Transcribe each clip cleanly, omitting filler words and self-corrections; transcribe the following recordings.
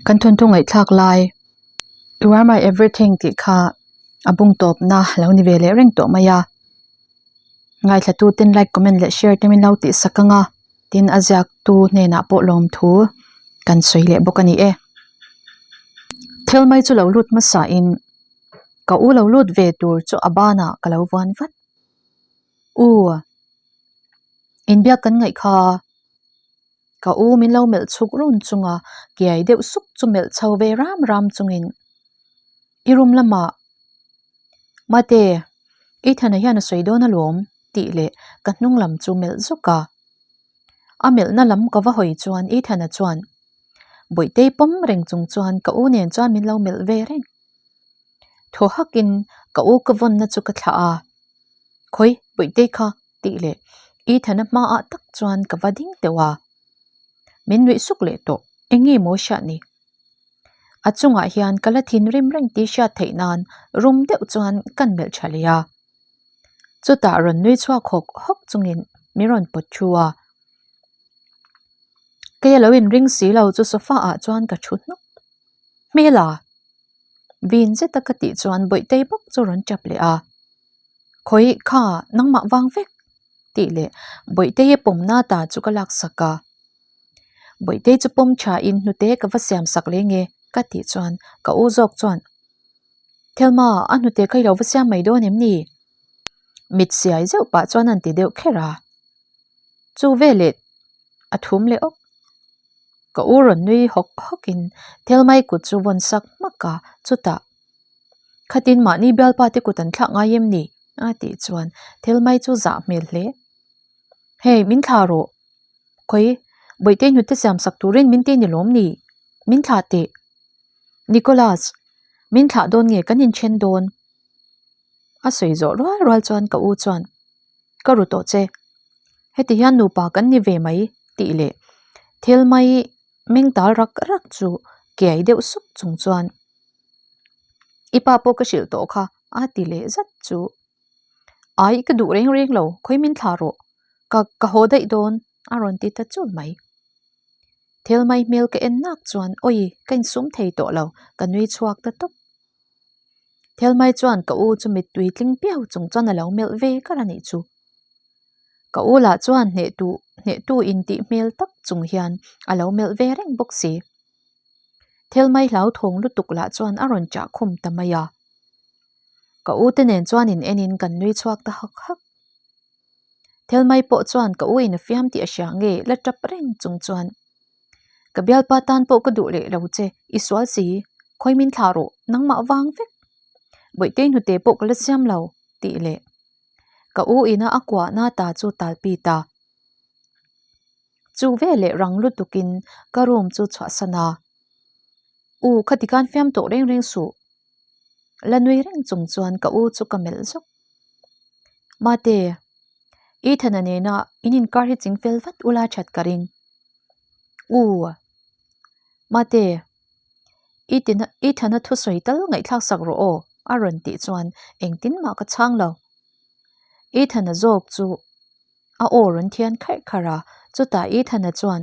Kan thawnthu ngaihthlak lai You are my everything tih kha a bung tawpna lo ni ve leh reng tawh mai a. Ngaithla tu ten like comment leh share te min lo tih sak ang a tin a ziak tu hnenah pawh lawmthu kan sawi leh bawk a ni e. Thil mai chu lo lut hmasa in ka u lo lut ve tur chu a banah ka lo vuan vat. U inbiak kan ngaih kha ka u min lo melh chhuk run chunga kiai deuh suk chu melh chho ve ram ram chungin i room lamah Mate Ethan-a hian a sawi dawn alawm tih leh ka hnung lam chu melh zawk a. A melhna lam ka va hawi chuan Ethan-a chuan Bawihtei pawm reng chung chuan ka u nen chuan min lo melh ve reng. Thaw hakin ka u ka vawnna chu ka thlah a, Khawi Bawihtei kha tih leh Ethan-a hmaah tak chuan ka va ding teuh a. Min nuih suk leh tawh, eng nge maw hriat ni? A chungah hian ka la thinrim reng tih hriat theih nan rum deuh chuan kan melh tha leh a. Chutah rawn nui chhuak hawk hawk chungin min rawn pawt thu a. Kei a lo inring si lo chu sofa ah chuan ka thu hnawk. Hmela! Vin zeta ka tih chuan Bawihtei bawk chu rawn tap leh a. Khawi kha nangmah vang vek tih leh Bawihtei a pawmna ta chu ka laksak a. Bawihtei chu pawm tha in hnute ka va siam sak leh nge ka tih chuan ka u zawk chuan Thelma a hnute kha i lo va siam mai dawn em ni? Mit siai zeuh pah chuan an ti deuh kher a. Chu veleh a thum leh awk. Ka u rawn nui hawk hawk in Thelmai kut chu vawn sak hmak a, chutah Khatin mahni bialpa te kut an thlak ngai em ni? a tih chuan Thelmai chu zah hmel hle. Hei min thlah rawh. Khawi, Bawihtei hnute siam sak turin min ti ni lawm ni? Min thlah teh. Nicholas, min thlah dawn nge kan inthen dawn? A sawi zawh rual rual chuan ka u chuan Ka ru tawh che. Heti hian nupa kan ni ve mai tih leh thil mai meng tal rak rak chu kiai deuh suk chung chuan I pa pawh ka hrilh tawh kha a ti leh zat chu. Ai ka duh reng reng lo khawi min thlah rawh ka ka haw daih dawn a rawn ti ta chul mai. Thil mai hmel ka en nak chuan awi ka insum thei tawh lo ka nui chhuak ta tawp. Thelmai chuan ka u chu mittui tling piau chung chuan a lo melh ve kar a nih chu. Ka u lah chuan hnehtu hnehtu intih hmel tak chung hian a lo melh ve reng bawk si. Thelmai hlauthawng lutuk lah chuan a rawn chah khum ta mai a. Ka u te nen chuan in en in kan nui chhuak ta hak hak. Thelmai pawh chuan ka u in a fiam tih a hria nge la tap reng chung chuan Ka bialpa tan pawh ka duh leh lo che, i sual si, khawi min thlah rawh, nangmah vang vek. Bawihtei hnute pawh ka la siam lo, tih leh ka u ina a kuahna ta chu talpi ta. Chu veleh rang lutukin ka room chu chhuahsan a, U khati khan fiam tawh reng reng suh. La nui reng chung chuan ka u chu ka melh zawk. Mate, Ethan-a nena in inkar hi ching fel vat ula that ka ring. U, Mate, Ethan-a thusawi tal ngaihthlak sak rawh aw a rawn tih chuan engtin mah ka chhang lo. Ethan-a zawk chu a aw rawn thian kharh kharh a, chutah Ethan-a chuan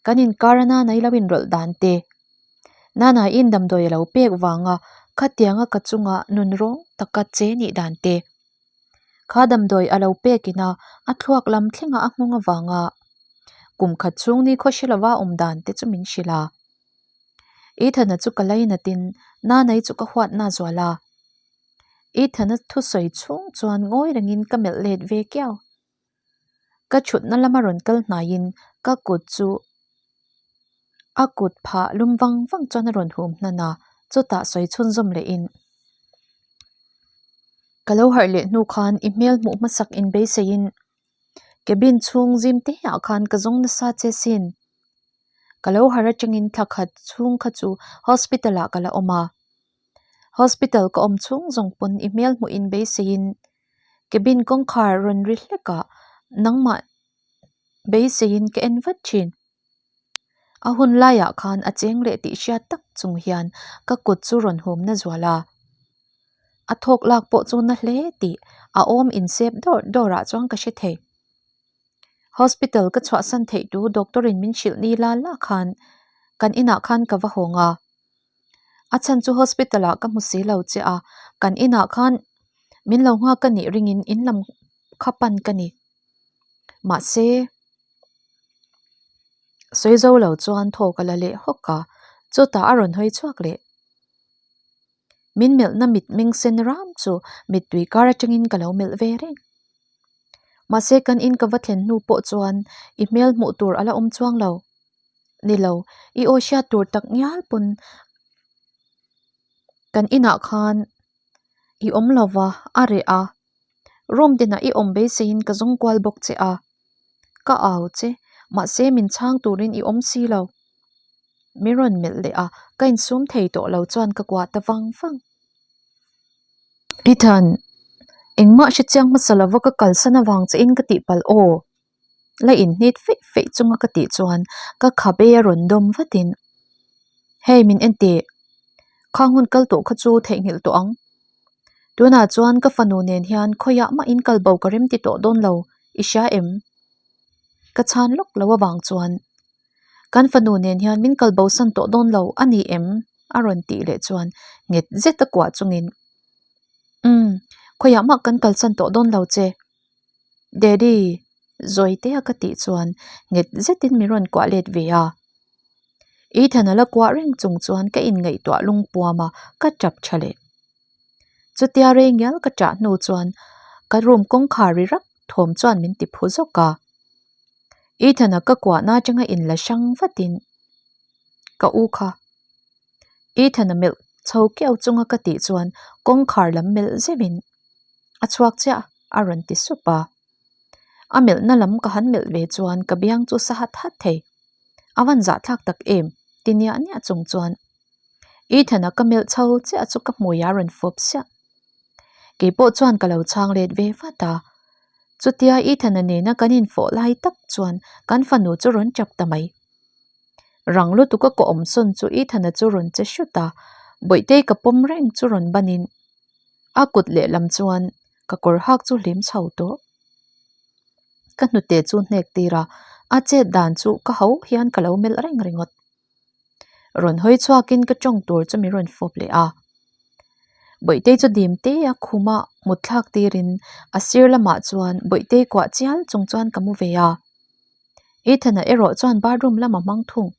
kan inkar a nana i lo inrawlh dan te Nana-in damdawi a lo pek vanga khatianga ka chunga nun rawng taka che nih dan te. Kha damdawi a lo pekin a a thluak lam thlenga a nghawng avanga kum khat chhung ni khaw hre lova awm dan te chu min hrilh a. Ethan-a chu ka lainatin Nana-i chu ka huatna zual a. Ethan-a thusawi chhung chuan ngawi rengin ka melh let ve kiau. Ka thutna lama rawn kal hnaiin ka kut chu A kut phah lum vang vang chuan a rawn hum hnan a, chutah sawi chhunzawm lehin, Ka lo harh leh hnu khan i hmel hmuh hmasak in beiseiin cabin chhung zim te ah khan ka zawng nasa che sin. Ka lo harh atangin thla khat chhung kha chu hospital ah ka la awm a, hospital ka awm chhung zawng pawn i hmel hmuh in beiseiin cabin kawngkhar rawn ri hlek ah nangmah beiseiin ka en vat thin. A hun laiah khan a cheng leh tih hriat tak chung hian ka kut chu rawn hum na zual a. A thawk lak pawh chu na hle tih a awm insep dawr dawrah chuan ka hre thei. Hospital ka chhuahsan theih tu doctor in min hrilh ni la la khan. Kan inah khan ka va hawng a. A chhan chu hospital ah ka hmu si lo che a, kan inah khan min lo nghak ka nih ringin in lam kha pan ka ni. Mahse, sawi zo lo chuan thaw ka la leh hawk a, chutah a rawn hawi chhuak leh. Min melhna mit meng sen ram chu mittui kar atangin ka lo melh ve reng. Mahse kan in ka va thlen hnu pawh chuan i hmel hmuh tur a la awm chuang lo. Ni lo, i aw hriat tur tak ngial pawn kan inah khan i awm lo va, a reh a. Room tinah i awm beiseiin ka zawng kual bawk che a. Ka au che, mahse min chhang turin i awm si lo. Min rawn melh leh a, ka insum thei tawh lo chuan ka kuah ta vang vang. Ethan, engmah hre chiang hmasa lova ka kalsan avang che in ka tihpalh aw. La inhnit feih feih chunga ka tih chuan ka khabe a rawn dawm vatin, Hei min en teh, khang hun kal tawh kha chu theihnghilh tawh ang. Tunah chuan ka fanu nen hian khawiah mah in kal bo ka rem ti tawh dawn lo, i hria em? Ka chhan lawk lo avang chuan Kan fanu nen hian min kal bosan tawh dawn lo a ni em? a rawn tih leh chuan nghet zet a kuah chungin, Umm, khawiah mah kan kalsan tawh dawn lo che. Daddy, Zawite a ka tih chuan nghet zetin min rawn kuah let ve a. Ethan a la kuah reng chung chuan ka inngaihtuah lungpuam a, ka tap tha leh. Chutia rei ngial ka ṭah hnu chuan ka room kawngkhar ri rak thawm chuan min ti phu zawk a. Ethan-a ka kuahna atanga inla hrang vatin ka u kha Ethan-a melh chho keuh chunga ka tih chuan kawngkhar lam melh zeuhin a chhuak chiah a rawn ti sup a. A melhna lam ka han melh ve chuan ka biang chu sa hat hat thei. A van zahthlak tak em ti niah niah chung chuan Ethan-a ka melh chho chiah chu ka hmui a rawn fawp siah. Kei pawh chuan ka lo chhang let ve vat a. Chutia Ethan-a nena kan infawh lai tak chuan kan fanu chu rawn tap ta mai. Rang lutuk a ka awm sawn chu Ethan-a chu rawn che hrut a, Bawihtei ka pawm reng chu rawn banin a kut lehlam chuan ka kawr hak chu hlim chho tawh. Ka hnute chu hnek tir a, a chet dan chu ka ho hian ka lo melh reng ringawt. Rawn hawi chhuakin ka tawng tur chu min rawn fawp leh a. Bawihtei chu dim te a khuma mut thlak tirin a sir lamah chuan Bawihtei kuah chial chung chuan ka mu ve a. Ethan-a erawh chuan bathroom lam a hmang thung.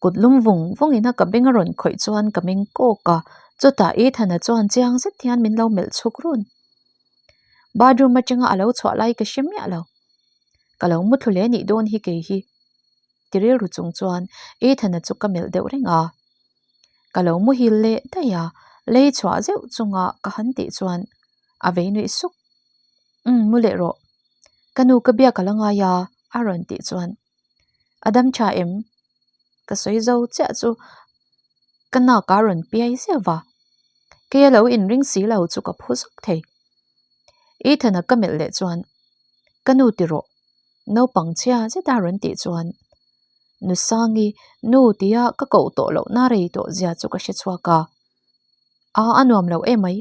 Kut lum vung vungin a ka beng a rawn khawih chuan ka meng kawk a, chutah Ethan-a chuan chiang zet hian min lo melh chhuk run. Bathroom atanga a lo chhuah lai ka hre miah lo. Ka lo mu thlu hle nih dawn hi kei hi. Ti rilru chung chuan Ethan-a chu ka melh deuh reng a. Ka lo muhil leh daih a, lei chhuah zeuh chunga ka han tih chuan a vei nuih suk. Umm mu leh rawh. Ka nu ka biak a la ngai a a rawn tih chuan a dam tha em? Ka sawi zo chiah chu ka nak a rawn piai zeuh va. Kei a lo inring si lo chu ka phu zawk thei. Ethan-a ka melh leh chuan ka nu ti rawh. Naupang chhia zet a rawn tih chuan Nusangi nu tia ka koh tawh lohna rei tawh zia chu ka hre chhuak a. A a nuam lo emai.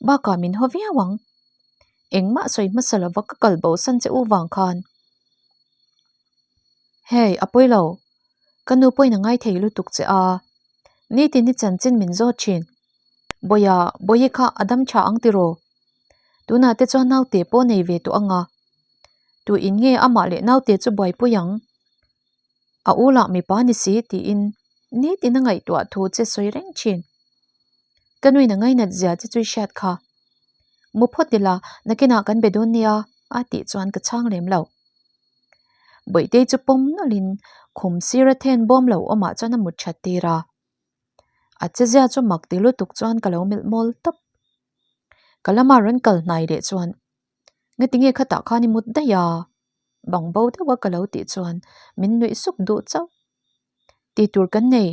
Bakah min haw viau ang. Engmah sawi hmasa lova ka kal bo san che u vang khan. Hei, a pawi lo. Ka nu pawhin a ngai thei lutuk che a. Nitin i chanchin min zawt thin. Bawiha, Bawihi kha a dam tha ang tiraw? Tunah te chuan naute pawh nei ve tawh ang a. Tu in nge amah leh naute chu buaipui ang? A u lah mipa ni si tiin nitin a ngaihtuah thu che sawi reng thin. Ka nuin a ngainat zia che chu i hriat kha. Mu phawt ila nakinah kan be dawn nia a tih chuan ka chhang lem lo. Bawihtei chu pawm nawlhin khum sira then bawm lo awmah chuan a mut that tir a. A chezia chu mak ti lutuk chuan ka lo melh mawl tawp. Ka lama rawn kal hnai leh chuan Ngatinge khatah khan i mut daih a? Bang bo deuh a ka lo tih chuan min nuih suk duh chauh. Ti tur kan nei,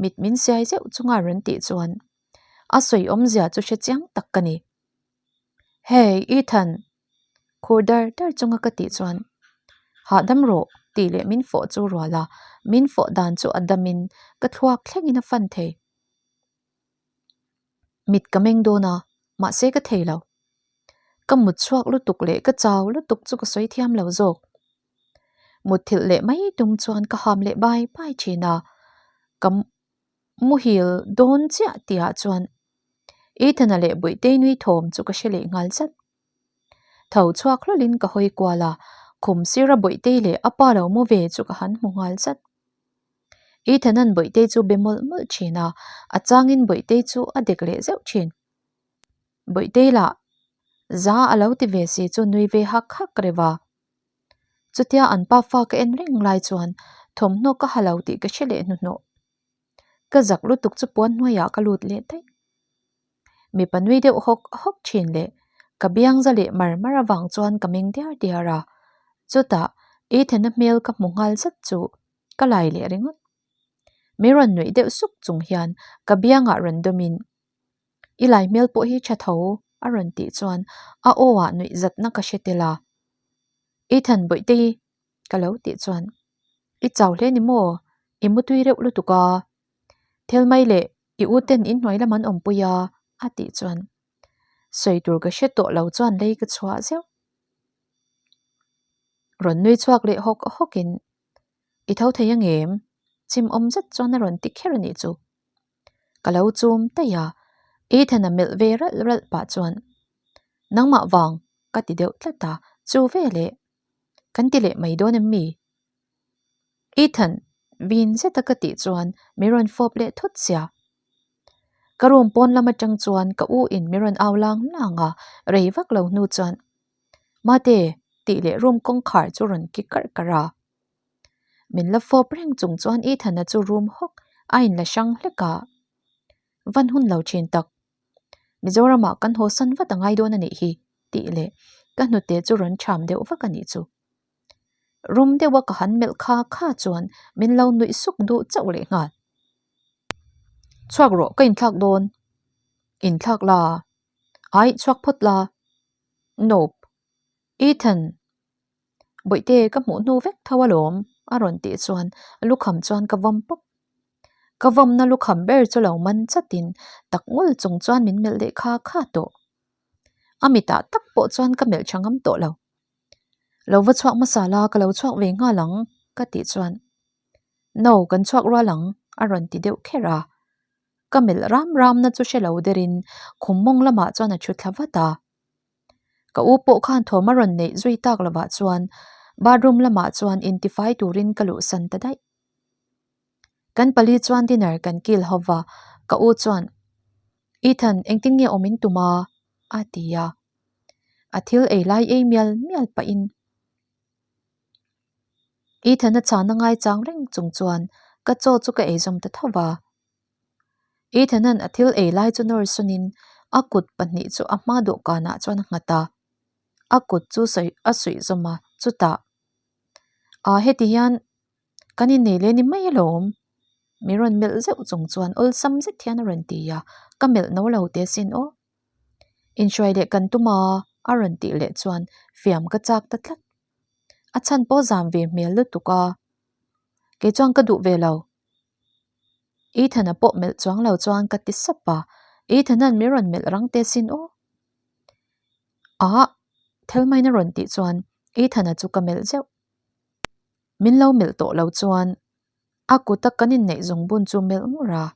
mit min siai zeuh chunga rawn tih chuan a sawi awmzia chu hre chiang tak ka ni. Hey Ethan! Khur dar dar chunga ka tih chuan hahdam rawh tih leh min fawh chu rual a, min fawh dan chu a damin ka thluak thlengin a fan thei. Mit ka meng dawn a, mahse ka thei lo. Ka mut chhuak lutuk leh ka chau lutuk chu ka sawi thiam lo zawk. Mutthilh leh mai tum chuan ka ham leh bai bai thin a, ka muhil dawn chiah tihah chuan Ethan-a leh Buihtei nui thawm chu ka hre leh nghal zat. Tho chhuak hlawlhin ka hawi kual a, khum sira Buihtei leh a pa lo mu ve chu ka han hmu nghal zat. Ethan-a'n Buihtei chu be mawlh mawlh thin a, a changin Buihtei chu a dek leh zeuh thin. Buihtei lah za a lo ti ve si chu nui ve hak hak reuh a. Chutia an pa fa ka en reng lai chuan thawmhnaw ka ha lo tih ka hre leh hnuhnawh. Ka zak lutuk chu puan hnuaiah ka lut leh daih. Mipa nui deuh hawk hawk thin leh ka biang za leh mar mar avang chuan ka meng diar diar a, chutah Ethan-a hmel ka hmu nghal zat chu ka lai leh ringawt. Mi rawn nuih deuh suk chung hian ka biangah rawn dawmin I lai hmel pawh hi tha tho a rawn tih chuan a aw ah nuih zatna ka hre tel a. Ethan Bawihtei ka lo tih chuan I chau hle ni maw? I mutui reuh lutuk a. Thel mai leh i u ten inhnuai lam an awmpui a a tih chuan sawi tur ka hre tawh lo chuan lei ka chhuah zeuh. Rawn nui chhuak leh hawk hawk in I tho thei angem? Chim awm zet chuan a rawn ti kher a nih chu. Ka lo chum daih a, Ethan-a melh ve ralh ralh pah chuan Nangmah vang ka ti deuh tlat a, chu veleh kan ti leh mai dawn em mi? Ethan vin zeta ka tih chuan min rawn fawp leh thut sia. Ka room pawn lam atang chuan ka u in min rawn au lang lang a, rei vak lo hnu chuan Mate tih leh room kawngkhar chu rawn ki karh karh a. Min la fawp reng chung chuan Ethan-a chu room hawk a inla hrang hlek a, van hun lo thin tak. Mizoramah kan haw san vat a ngai dawn a nih hi tih leh ka hnute chu rawn cham deuh vak a nih chu. Rum deuha ka han melh kha kha chuan min lo nuih suk duh chauh leh nghal. Chhuak rawh ka inthlak dawn. Inthlak la. Ai chhuak phawt la. Nope. Ethan. Bawihte ka hmuh hnu vek tho alawm a rawn tih chuan lukham chuan ka vawm pawp. Ka vawmna lukham ber chu lo man chatin tak ngul chung chuan min melh leh kha kha tawh. A mitah tak pawh chuan ka melh tha ngam tawh lo. Lo va chhuak hmasa la ka lo chhuak ve nghal ang ka tih chuan No kan chhuak rual ang a rawn ti deuh kher a. Ka melh ram ramna chu hre lo derin khum mawng lamah chuan a thu thla vat a. Ka u pawh khan thawm a rawn neih zui tak lovah chuan bathroom lamah chuan intifai turin ka luhsan ta daih. Kan pali chuan dinner kan kil ho va, ka u chuan, Ethan, engtin nge awm in tum a? a ti a. A thil ei lai ei mial mial pahin Ethan-a chana ngaichang reng chung chuan ka chaw chu ka ei zawm ta tho va. Ethan-a'n a thil ei lai chu nawr sawnin a kut pahnih chu a hma dawhkanah chuan a nghat a, a kut chu sawi a suih zawm a, chutah, Aa heti hian kan innei leh ni mai alawm mi rawn melh zeuh chung chuan awlsam zet hian a rawn ti a, ka melh no lo teh asin aw. Inhruai leh kan tum a a rawn tih leh chuan fiam ka chak ta tlat. A chhan pawh zam ve hmel lutuk a, kei chuan ka duh ve lo. Ethan-a pawh melh chuang lo chuan ka ti sap a, Ethan-a'n min rawn melh rang teh sin aw. Ah! Thelmain a rawn tih chuan Ethan-a chu ka melh zeuh. Min lo melh tawh lo chuan a kuta kan inneih zawng bun chu melh ngur a.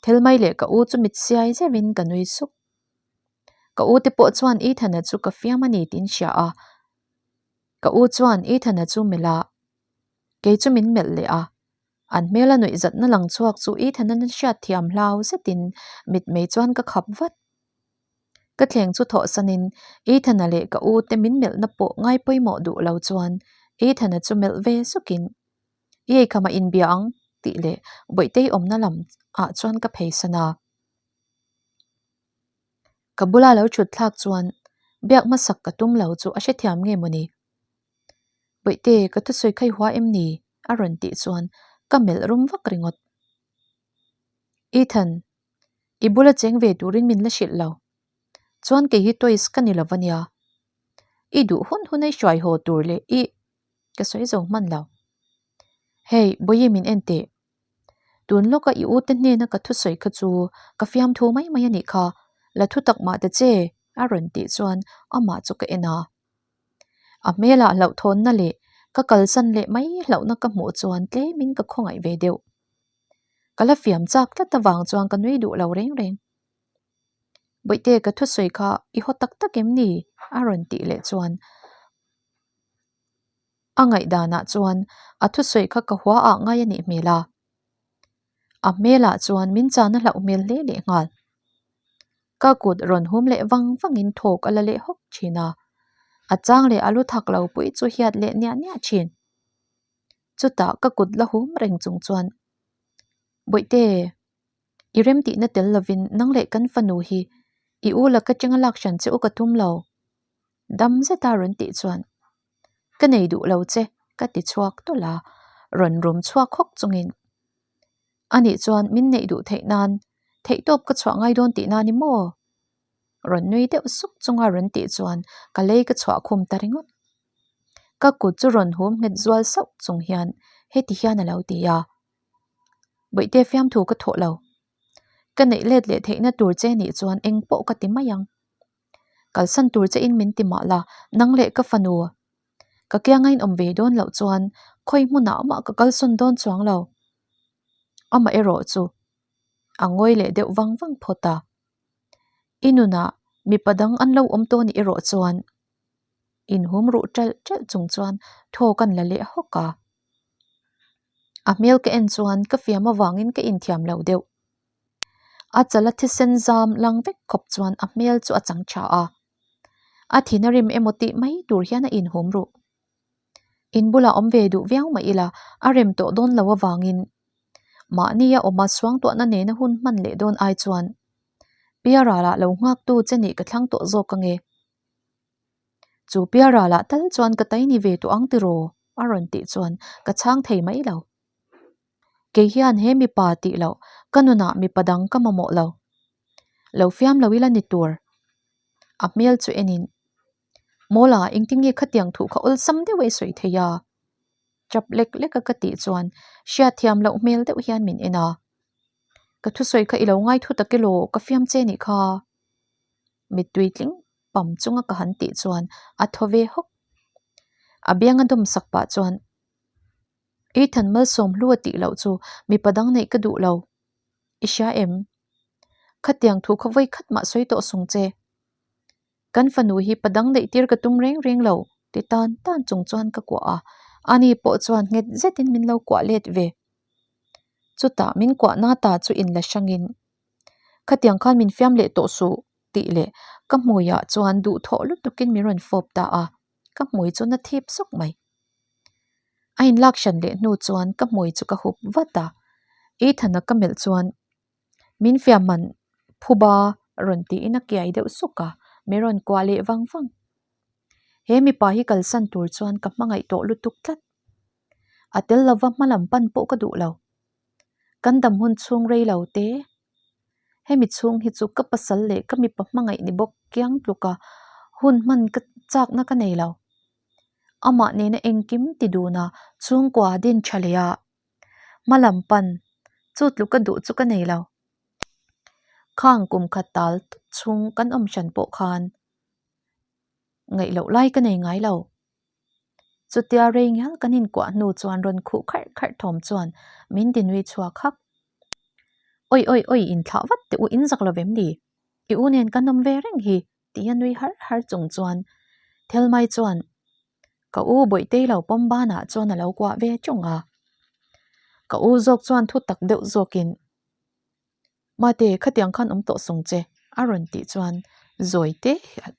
Thelmai leh ka u chu mit siai zeuhin ka nui suk. Ka u te pawh chuan Ethan-a chu ka fiam a ni tiin hria a. Ka u chuan Ethan-a chu melh a, kei chu min melh leh a. An hmela nuih zatna lang chhuak chu Ethan-a'n a hriat thiam hlau zetin mitmei chuan ka khap vat. Ka thleng chu thawhsanin Ethan-a leh ka u te min melhna pawh ngai pawimawh duh lo chuan Ethan-a chu melh ve sukin, I eikham a inbia ang tih leh Bawihtei awmna lam ah chuan ka pheisan a. Ka bula lo thut thlak chuan biak hmasak ka tum lo chu a hrethiam nge mawni? Bawihte, ka thusawi kha i hua em ni? a rawn tih chuan ka melh rum vak ringawt. Ethan, i bula cheng ve turin min la hrilh lo. Chuan kei hi toys ka ni lo va nia. I duh hun hun a i hruai haw tur leh i ka sawi zo hman lo. Hey, Bawihi min en teh. Tun lawka i ute hnena ka thusawi kha chu ka fiamthu mai mai a nih kha, la thu tak mah ta che a rawn tih chuan amah chu ka en a. A hmelah hlauhthawnna leh Ka kalsan leh mai hlauhna ka hmuh chuan tlemin ka khawngaih ve deuh. Ka la fiam chak tlat avang chuan ka nui duh lo reng reng. Bawihte ka thusawi kha i haw tak tak em ni? a rawn tih leh chuan a ngaihdanah chuan a thusawi kha ka hua ah ngai a nih hmel a. A hmelah chuan min chan a hlauh hmel hle leh nghal. Ka kut rawn hum leh vang vangin thawk a la leh hawk thin a, a chang leh a lu thak lo pui chu hiat leh niah niah thin. Chutah ka kut la hum reng chung chuan, Bawihte, i remtihna tel lovin nang leh kan fanu hi i u laka chenga lak hran che u ka tum lo. Dam zeta rawn tih chuan, Ka nei duh lo che, ka ti chhuak tawlh a, rawn rum chhuak hawk chungin, Anih chuan min neih duh theih nan theihtawp ka chhuah ngai dawn tih na ni maw? Rawn nui deuh suk chunga rawn tih chuan ka lei ka chhuah khum ta ringawt. Ka kut chu rawn hum nghet zual sauh chung hian heti hian a lo ti a, Bawihte fiamthu ka thawh lo. Ka neih let leh theihna tur che nih chuan eng pawh ka ti mai ang. Kalsan tur che in min ti mah la, nang leh ka fanu Ka kianga in awm ve dawn loh chuan khawi hmunah mah ka kalsawn dawn chuang lo. Amah erawh chu a ngawi leh deuh vang vang phawt a. I nunah mipa dang an lo awm tawh anih erawh chuan inhum ruh ṭalh ṭalh chung chuan thaw kan la leh hawk a. A hmel ka en chuan ka fiam avangin ka inthiam lo deuh. A chala thisen zam lang vek khawp chuan a hmel chu a chang tha a. A thin a rim emaw tih mai tur hian a inhum ruh. In bulah awm ve duh viau mah ila a rem tawh dawn lo avangin mahnia awma suangtuahna nena hun hman leh dawn ai chuan Piara lah lo nghaktu che nih ka thlang tawh zawk ange. Chu Piara lah tal chuan ka tai ni ve tawh ang tiraw? a rawn tih chuan ka chhang thei mai lo. Kei hian he mipa tih loh ka nunah mipa dang ka mamawh lo. Lo fiam lo ila ni tur. A hmel chu enin, Mawla engtin nge khatiang thuh kha awlsam deuh a i sawi thei a? Chap lek lek a ka tih chuan hriatthiam loh hmel deuh hian min en a. Ka thusawi kha i lo ngai thu tak elaw ka fiam che nih kha. Mittui tling pam chunga ka han tih chuan a thaw ve hawk. A bianga dawm sak pah chuan Ethan malsawm hlu a tih loh chu mipa dang neih ka duh lo. I hria em? Khatiang thu kha vawi khat mah sawi tawh sung che. Kan fanu hi pa dang neih tir ka tum reng reng lo ti tan tan chung chuan ka kuah a, ani pawh chuan nghet zetin min lo kuah let ve. Chutah min kuahna ta chu inla hrangin, Khatiang khan min fiam leh tawh suh tih leh ka hmuiah chuan duhthawh lutukin min rawn fawp ta a. Ka hmui chu na thip sawk mai. A inlak hran leh hnu chuan ka hmui chu ka hup vat a, Ethan-a ka melh chuan min fiam man phuba rawn tiin a kiai deuh suk a, min rawn kuah leh vang vang. He mipa hi kalsan tur chuan ka hmangaih tawh lutuk tlat. A tel lova hma lam pan pawh ka duh lo. Kan dam hun chhung rei lo te. Hemi chhung hi chu ka pasal leh ka mipa hmangaih ni bawk kiang tluka hun hman ka chakna ka nei lo. Amah nena engkim ti duna chhungkua din tha leh a hma lam pan chu tluk ka duh chu ka nei lo. Khang kum khat tal tawp chhung kan awm hran pawh khan ngaih loh lai ka nei ngai lo. Chutia rei ngial kan inkuah hnu chuan rawn khuh kharh kharh thawm chuan min ti nui chhuak hak. Awi awi awi inthlah vat teh u in zak lo vem ni? I u nen kan awm ve reng hi tih a nui har har chung chuan Thelmai chuan ka u Bawihtei lo pawm banah chuan a lo kuah ve chung a. Ka u zawk chuan thu tak deuh zawkin Mate khatiang khan awm tawh sung che a rawn tih chuan zawi te hian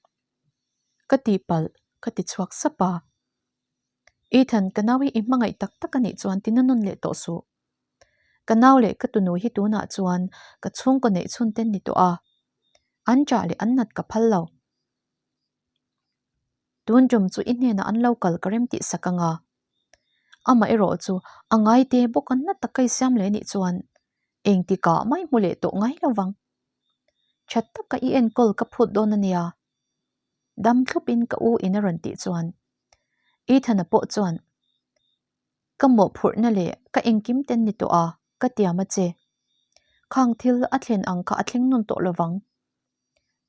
Ka tihpalh, ka ti chhuak sap a. Ethan, ka nau hi i hmangaih tak tak a nih chuan ti nawn leh tawh suh. Ka nau leh ka tunu hi tunah chuan ka chhungkaw neih chhun te ni tawh a. An ṭah leh an nat ka phal lo. Tun ṭum chu i hnenah an lo kal ka rem tih sak anga. Amah erawh chu a ngaite bawk a na taka i siam leh nih chuan engtikah mai hmu leh tawh ngai lo vang. Tha taka i enkawl ka phut dawn a nia. Dam thlupin ka u in a rawn tih chuan Ethan-a pawh chuan Ka mawhphurhna leh ka engkim ten ni tawh a, ka tiam a che. Khang thil a thlen ang kha a thleng nawn tawh lovang.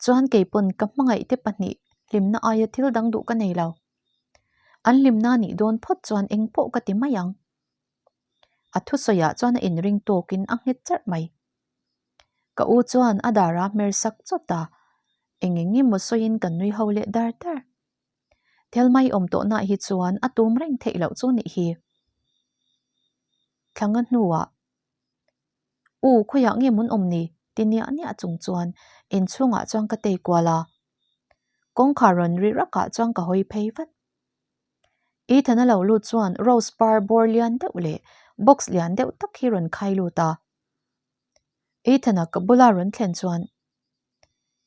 Chuan kei pawn ka hmangaih te pahnih hlimna aia thil dang duh ka nei lo. An hlimna nih dawn phawt chuan eng pawh ka ti mai ang. A thusawiah chuan a inring tawkin a nghet charh mai. Ka u chuan a dara hmer sak chawt a, eng eng emaw sawiin kan nui ho leh dar dar. Thelmai awm tawhnaah hi chuan a tum reng theih loh chu nih hi. Thlanga hnuah, U, khawiah nge mun awm ni? ti niah niah chung chuan inchhungah chuan ka tei kual a. Kawngkhar rawn ri rakah chuan ka hawi phei vat. Ethan a lo lut chuan rose par bawr lian deuh leh box lian deuh tak hi rawn khai lut a. Ethan-a ka bula rawn thlen chuan,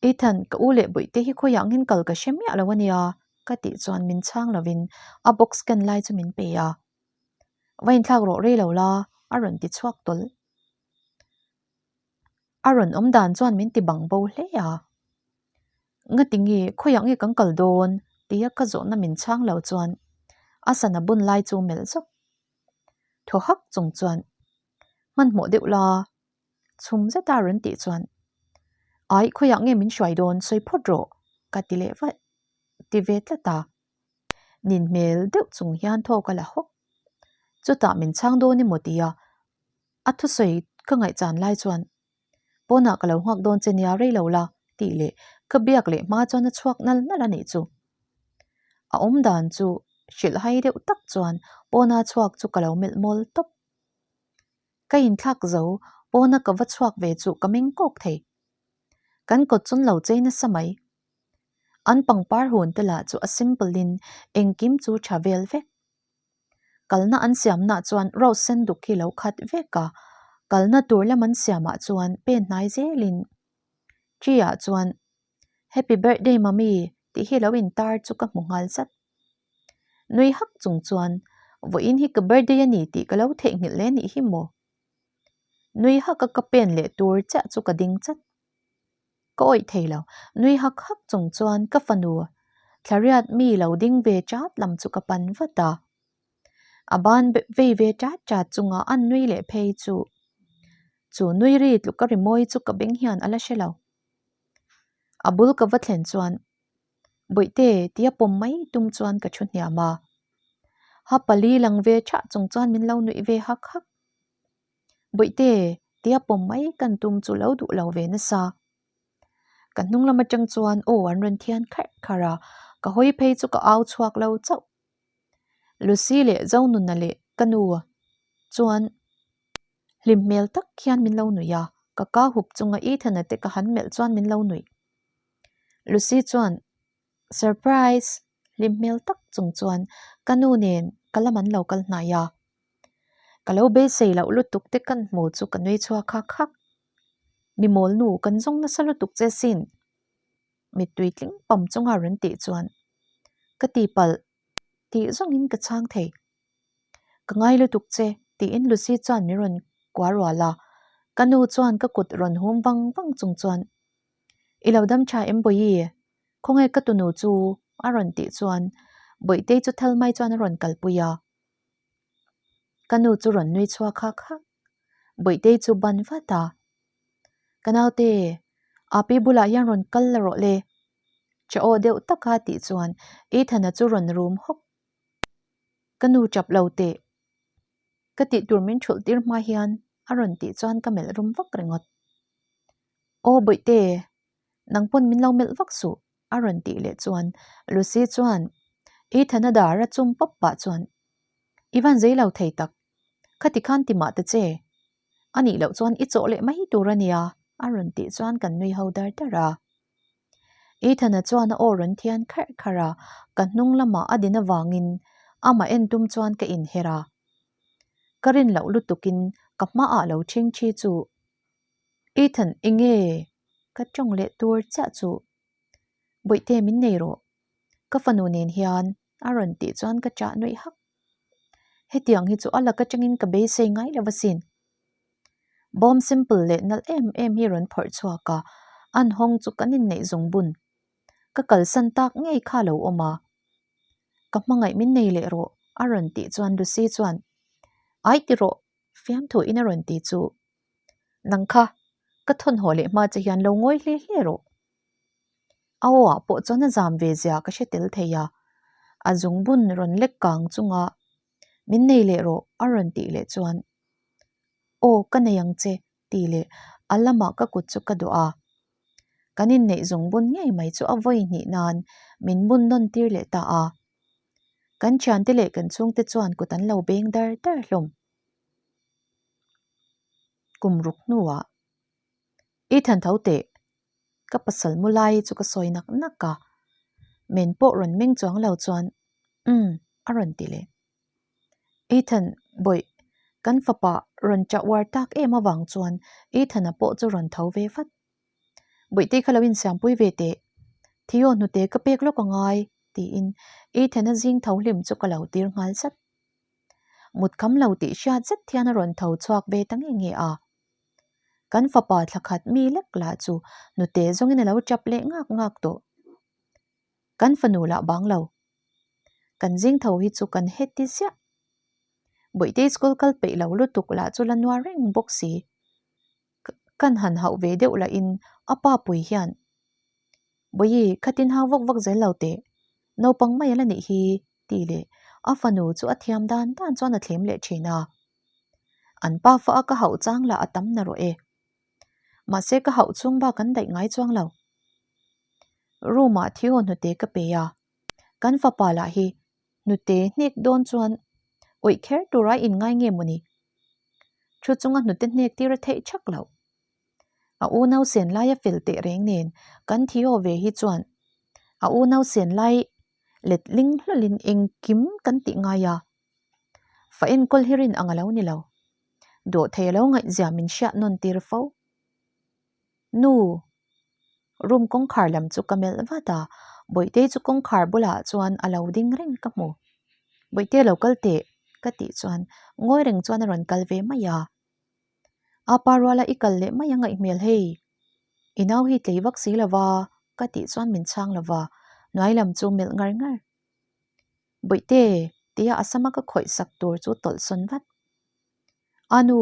Ethan, ka u leh Bawihte hi khawiah ngin kal ka hre miah lo a nia, ka tih chuan min chhang lovin a box ken lai chu min pe a. Va inthlak rawh rei lo la, a rawn ti chhuak tawlh. A rawn awm dan chuan min ti bang bo hle a. Ngati nge, khawiah nge kan kal dawn? tia ka zawhna min chhang lo chuan a sana bun lai chu melh zawk. Thaw hak chung chuan, Hmanhmawh deuh la, chhum zeta rawn tih chuan, Ai, khawiah nge min hruai dawn, sawi phawt rawh, ka ti leh vat, ti ve tlat a. Nin hmel deuh chung hian thaw ka la hawk. Chutah min chhang dawn emaw tia a thusawi ka ngaihchan lai chuan, Pawnah ka lo nghak dawn che nia rei lo la, tih leh ka biak leh hma chuan a chhuak nal nal a nih chu. A awm dan chu hrilh hai deuh tak chuan pawna chhuak chu ka lo melh mawl tawp. Ka inthlak zo, pawna ka va chhuak ve chu ka meng kawk thei. Kan kawt chun lo chei nasa mai. An pangpar hun te lah chu a simple in engkim chu tha vel vek. Kalna an siamna chuan rose sen duk hi lo khat vek a, kalna tur lam an siamah chuan pen hnai zelin tree ah chuan Happy birthday mummy tih hi lo intar chu ka hmu nghal zat. Nui hak chung chuan vawiin hi ka birthday a ni tih ka lo theihnghilh hle nih hi maw? Nui hak a ka pen leh tur chiah chu ka ding chat. Ka awih thei lo, nui hak hak chung chuan ka fanu thlariat mi lo ding ve chat lam chu ka pan vat a. A ban vei ve chat chat chunga an nui leh phei chu chu nui ri tluk a rimawi chu ka beng hian a la hre lo. A bul ka va thlen chuan Bawihte tia pawm mai tum chuan ka thu hniam a. Ha pali lang ve thah chung chuan min lo nuih ve hak hak. Bawihte, tia pawm mai kan tum chu lo duh lo ve nasa. Ka hnung lam atang chuan aw an rawn thian kharh kharh a, ka hawi phei chu ka au chhuak lo chauh. Lucy leh Zonuna leh ka nu chuan hlim hmel tak hian min lo nuih a, ka ka hup chunga Ethan-a te ka han melh chuan min lo nuih. Lucy chuan Surprise! hlim hmel tak chung chuan ka nu nen ka lam an lo kal hnai a. Ka lo beisei loh lutuk te kan hmu chu ka nui chhuak hak hak. Mi mawl nu kan zawng nasa lutuk che sin. Mittui tling pam chunga rawn tih chuan ka tihpalh tih zawngin ka chhang thei. Ka ngai lutuk che tiin Lucy chuan min rawn kua rual a, ka nu chuan ka kut rawn hum vang vang chung chuan I lo dam tha em Bawihi? Khawnge ka tunu chu? a rawn tih chuan Bawihtei chu thal mai chuan a rawn kalpui a. Ka nu chu rawn nui chhuak hak hak. Bawihtei chu ban vat a. Ka naute, Api bulah hian rawn kal la rawh le. Cha aw deuh taka tih chuan Ethan-a chu rawn rum hawk. Ka nu chap lo teh. Ka tih tur min thulh tir hma hian a rawn tih chuan ka melh rum vak ringawt. Aw Bawihte, nang pawn min lo melh vak suh. A rawn tih leh chuan Lucy chuan Ethan-a dar a chum pawp pah chuan I van zei lo thei tak, khati khan ti mah ta che, a nih loh chuan i chawh leh mai tur a nia a rawn tih chuan kan nui ho dar dar a. Ethan-a chuan a aw rawn thian kharh kharh a, ka hnung lamah a din avangin amah en tum chuan ka inher a. Ka rin loh lutukin ka hmaah lo ṭhing ṭhi chu Ethan enge ka tawng leh tur chiah chu Bawihte min nei rawh ka fanu nen hian a rawn tih chuan ka chah nuih hak. Hetiang hi chu a lak atangin ka beisei ngai lo asin. Bawm simple leh nalh em em hi rawn phawrh chhuak a, an hawng chu kan inneih zung bun. Ka kalsan tak ngei kha lo awm a. Ka hmangaih min nei leh rawh a rawn tih chuan Lucy chuan Ai ti rawh fiamthuin a rawn ti chu. Nang kha, ka thawnhaw leh hma che hian lo ngawi hle hle rawh. A aw ah pawh chuan a zam ve zia ka hre tel thei a. A zungbun rawn lek kang chunga min nei leh rawh a rawn tih leh chuan Aw ka nei ang che tih leh a lamah ka kut chu ka dawh a. Kan inneih zungbun ngei mai chu a vawi hnih nan min bun nawn tir leh ta a. Kan thiante leh kan chhungte chuan kut an lo beng dar dar hlawm. Kum ruk hnuah I than tho teh ka pasal mu lai chu ka sawi nak nak a, men pawh rawn meng chuang lo chuan umm a rawn ti leh. Ethan bawih kan fapa rawn chah uar tak em avang chuan Ethan-a pawh chu rawn tho ve vat. Bawihte kha lo insiampui ve teh, Theo hnute ka pek lawk angai tiin Ethan-a zing tho hlim chu ka lo tir nghal zat. Mut kham lo tih hriat zet hian a rawn tho chhuak ve ta nge nge a. Kan fapa thla khat mi lek lah chu nute zawngin a lo chap leh ngak ngak tawh. Kan fanu lah bang lo. Kan zing tho hi chu kan heti ziah. Bawihte school kal peih lo lutuk lah chu la nuar reng bawk si. Kan han hauh ve deuh lahin a pa pui hian, Bawihi, khatin hau vak vak zel lo teh. Naupang mai a la nih hi, tih leh a fanu chu a thiam dan dan chuan a thlem leh thin a. An pa fa a ka hauh chang lah a tam na rawh e. Mahse ka hauh chhung bak an daih ngai chuang lo. Room ah Theo hnute ka pe a, kan fapa lah hi hnute hnek dawn chuan awih kher tura in ngai nge mawni? Thu chunga hnute hnek tir a theih thak loh. A unau sen lai a fel teh reng nen kan Theo ve hi chuan a unau sen lai let ling hlawlin engkim kan tih ngai a. Fa enkawl hi rin ang a lo ni lo. Dawhthei a lo ngaihzia min hriat nawn tir fo. Nu! Room kawngkhar lam chu ka melh vat a, Bawihtei chu kawngkhar bulah chuan a lo ding reng ka hmu. Bawihtei a lo kal teh ka tih chuan ngawi reng chuan a rawn kal ve mai a. Apa ruala i kal leh mai a ngaih hmel hei. I nau hi tlei vak si lova ka tih chuan min chhang lova, hnuai lam chu melh ngar ngar. Bawihte, tia a sama ka khawih sak tur chu tawlh sawn vat. A nu,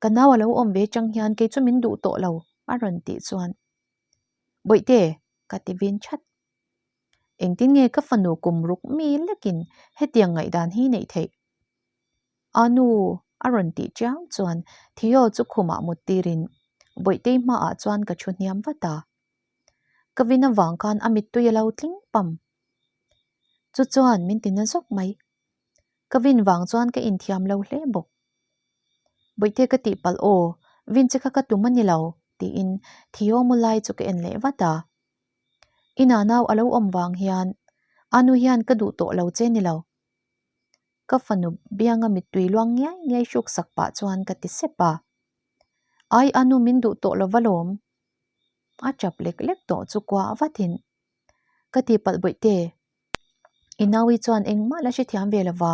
ka nau a lo awm ve chang hian kei chu min duh tawh lo, a rawn tih chuan. Bawihte, ka ti vin that. Engtin nge ka fanu kum ruk mi lekin hetiang ngaihdan hi neih theih? A nu, a rawn tih chiang chuan Theo chu khumah mut tirin Bawihtei hmaah chuan ka thu hniam vat a. Ka vin avang khan a mittui a lo tling pam. Chu chuan min ti na zawk mai. Ka vin vang chuan ka inthiam lo hle bawk. Bawihte ka tih palh aw, vin che kha ka tum a ni lo, tiin Theo mu lai chu ka en leh vat a. I nanau a lo awm vang hian a nu hian ka duh tawh lo che ni lo. Ka fanu bianga mittui luang ngiai ngiai hruk sak pah chuan ka ti sep a. Ai a nu min duh tawh lo va lawm. A chap lek lek tawh chu kuah vatin Ka ti palh bawihte. I naui chuan engmah la hrethiam ve lova.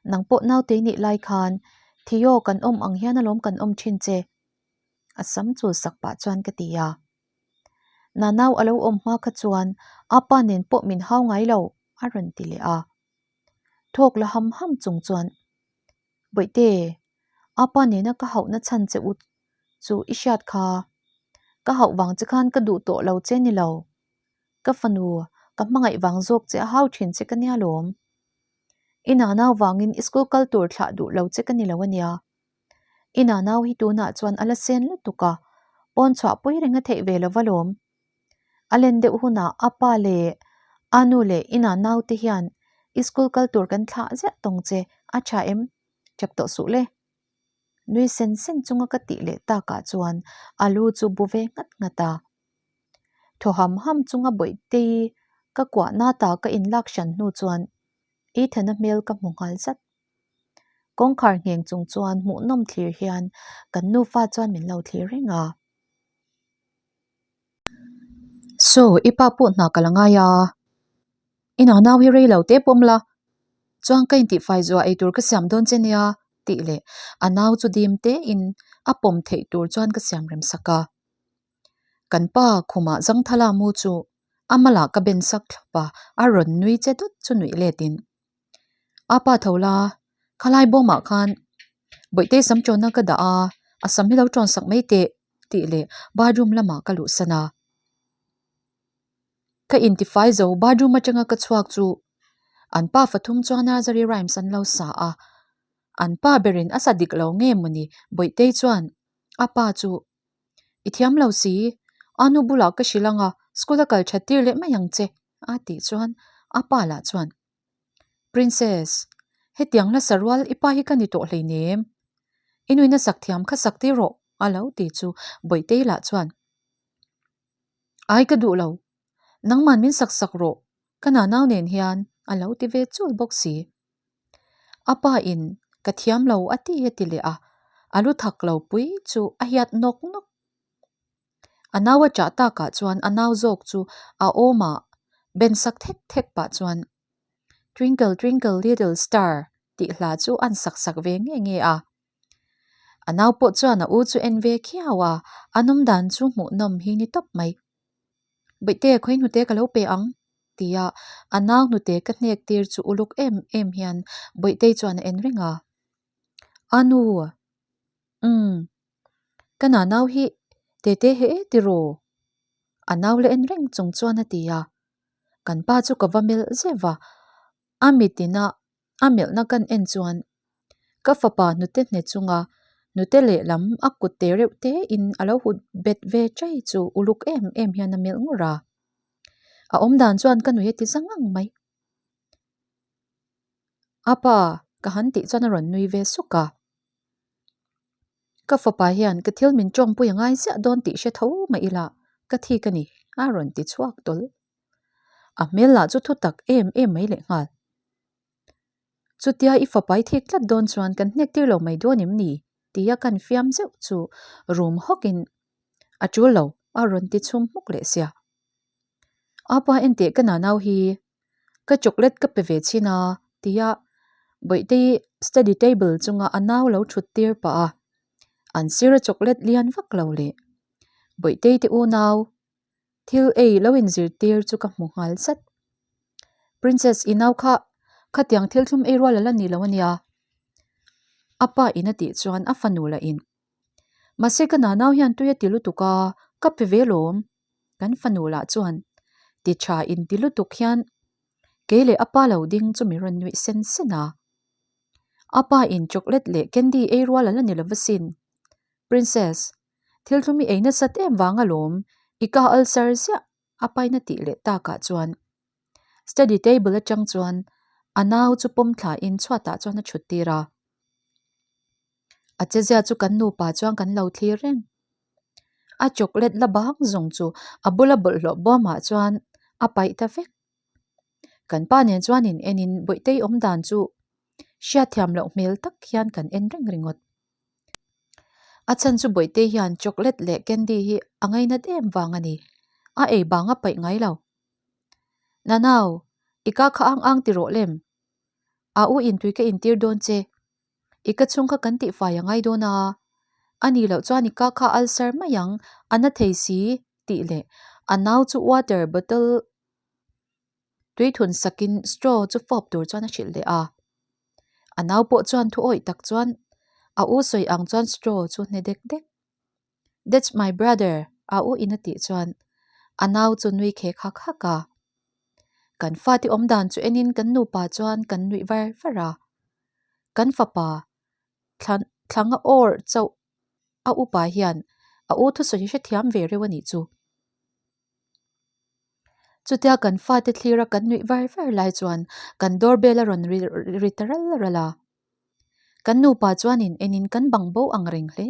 Nang pawh nautei nih lai khan Theo kan awm ang hian alawm kan awm thin che. A sam chul sak pah chuan ka ti a. Nanau a lo awm hma kha chuan a pa nen pawh min hau ngai lo a rawn ti leh a. Thawk la ham ham chung chuan Bawihte, a pa nena ka hauhna chhan che u chu i hriat kha. Ka hauh vang che khan ka duh tawh lo che ni lo. Ka fanu, ka hmangaih vang zawk che a hau thin che ka nia lawm. I nanau vangin i school kal tur thlah duh lo che ka ni lo a nia. I nanau hi tunah chuan a la sen lutuk a, pawn chhuah pui reng a theih ve lo va lawm. A len deuh hunah a pa leh a nu leh i nanau te hian i school kal tur kan thlah ziah tawng che a tha em? Chap tawh suh le. Nui sen sen chunga ka tih leh takah chuan a lu chu bu ve nghat nghat a. Thaw ham ham chunga Bawihtei ka kuah nata ka inlak hran hnu chuan Ethan-a hmel ka hmu nghal zat. Kawngkhar ngheng chung chuan hmuhnawm thlir hian kan nufa chuan min lo thlir reng a. Saw, i pa pawh hna ka la ngai a. I nau hi rei lo te pawm la, chuan ka intihfai zuah ei tur ka siam dawn che nia tih leh a nau chu dim tein a pawm theih tur chuan ka siam rem sak a. Kan pa khumah Zangthala mu chu a malah ka ben sak thlawp a, a rawn nui che dawt chu nuih letin A pa tho la, khalai bawmah khan Bawihtei sam tawnna ka dah a, a sam hi lo tawn sak mai teh tih leh bathroom lamah ka luhsan a. Ka intifai zo bathroom atanga ka chhuak chu an pa fathum chuan nursery rhymes an lo sa a, an pa berin a sa dik lo nge mawni Bawihtei chuan a pa chu I thiam lo si, a nu bulah ka hrilh ang a, school a kal that tir leh mai ang che a tih chuan a pa lah chuan Princess, hetiang hla rual i pa hi ka ni tawh hleinem, i nuina sak thiam kha sak tir rawh a lo ti chu Bawihtei lah chuan Ai ka duh lo, nangman min sak sak rawh, ka nanau nen hian a lo ti ve chul bawk si. A pa in ka thiam lo a ti a ti leh a, a lu thak lo pui chu a hiat nawk nawk. A nau a chah takah chuan a nau zawk chu a awmah ben sak thek thek pah chuan Twinkle twinkle little star tih hla chu an sak sak ve nge nge a. A nau pawh chuan a u chu en ve khiau a, a nawm dan chu hmuhnawm hi ni tawp mai. Baihte khawi hnute ka lo pe ang tia a nau hnute ka hnek tir chu uluk em em hian Bawihtei chuan a en reng a. A nu, umm, ka na nau hi tete he e tiraw? A nau la en reng chung chuan a ti a. Kan pa chu ka va melh zeuh a, a mitin a A melhna kan en chuan ka fapa hnute hne chunga hnute lehlam a kut te reuh te in a lo hut bet ve chai chu uluk em em hian a melh ngur a. A awmdan chuan ka nui a ti zang ang mai. A pa ka han tih chuan a rawn nui ve suk a. Ka fapa hian ka thil min tawngpui a ngai ziah dawn tih hre tho mah ila ka thik a ni a rawn ti chhuak tawlh. A hmel lah chu thu tak em em mai leh nghal. Chutia i fapa i thik tlat dawn chuan kan hnek tir lo mai dawn em ni? tia kan fiam zeuh chu rum hawkin a tul lo a rawn ti chhum hmuk leh sia. Apa enteh ka nanau hi ka chocolate ka pe ve chhin a tia Bawihtei study table chunga a nau lo thut tir pah a, an sir a chocolate lian vak lo leh Bawihtei te unau Thil ei lo inzirtir chu ka hmu nghal zat. Princess i nau kha khatiang thil thlum ei rual a la ni lo ania. A pa in a tih chuan a fanu lah in, Mahse ka nanau hian tui a ti lutuk a, ka pe ve lawm. Kan fanu lah chuan ti tha in ti lutuk hian kei leh a pa lo ding chu mi rawn nuih sen sen a. A pa in chocolate leh candy ei rual a la ni lo va sin. Princess, Thil thlum i ei nasat em vang alawm, i ka ulcer ziah a paina tih leh takah chuan study table atang chuan a nau chu pawm thlain chhuatah chuan a thut tir a. A chezia chu kan nupa chuan kan lo thlir reng. A chocolate la bang zawng chu a bula bawlhhlawh bawmah chuan a paih ta vek. Kan pa nen chuan in enin Bawihtei awm dan chu hriatthiam loh hmel tak hian kan en reng ringawt. A chhan chu Bawihtei hian chocolate leh candy hi a ngainat em vang a ni. A ei bang a paih ngai lo. Nanau, i ka kha ang ang ti rawh lem. A u in tui ka intir dawn che. I ka chhung kha kan tihfai a ngai dawn a. A nih loh chuan i ka kha ulcer mai ang, a na thei si tih leh a nau chu water bottle Tui thun sakin straw chu fawp tur chuan a hrilh leh a. A nau pawh chuan thu awih tak chuan a u sawi ang chuan straw chu hne dek dek. That's my brother a u in a tih chuan a nau chu nui khek hak hak a. Kan fate awm dan chu enin kan nupa chuan kan nuih var var a. Kan fapa thla nga awr chauh a upa hian a u thusawi hrethiam ve reuh a nih chu. Chutia kan fate thlira kan nuih var var lai chuan kan doorbell a rawn ri ri ta ral ral a. Kan nupa chuan in enin kan bang bo ang reng hle.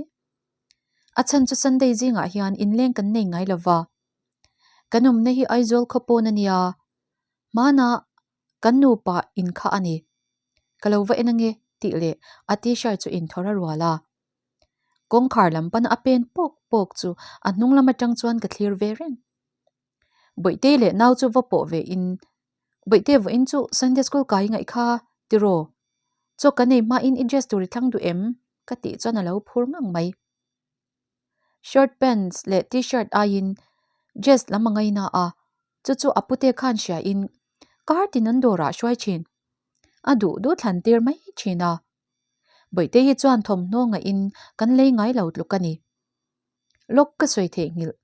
A chhan chu Sunday zingah hian inleng kan nei ngai lova. Kan awmna hi Aizawl khaw pawn a nia, hmana kan nupa in kha a ni. Ka lo va en ange tih leh a t-shirt chu inthawr a rual a. Kawngkhar lam pana a pen pawk pawk chu a hnung lam atang chuan ka thlir ve reng. Bawihtei leh nau chu va pawh ve in, Bawihtei vawiin chu Sunday school kai ngaih kha tiraw? Chaw kan ei hmain i dress tur i thlang duh em? ka tih chuan a lo phur ngang mai. Shirt pants leh t-shirt aiin dress lam a ngaina a, chu chu a pute khan hria in kar tin an dawrah hruai thin. A duh duh thlan tir mai thin a. Bawihtei hi chuan thawmhnaw ngaihin kan lei ngai lo tluk a ni. Lawk ka sawi theihnghilh.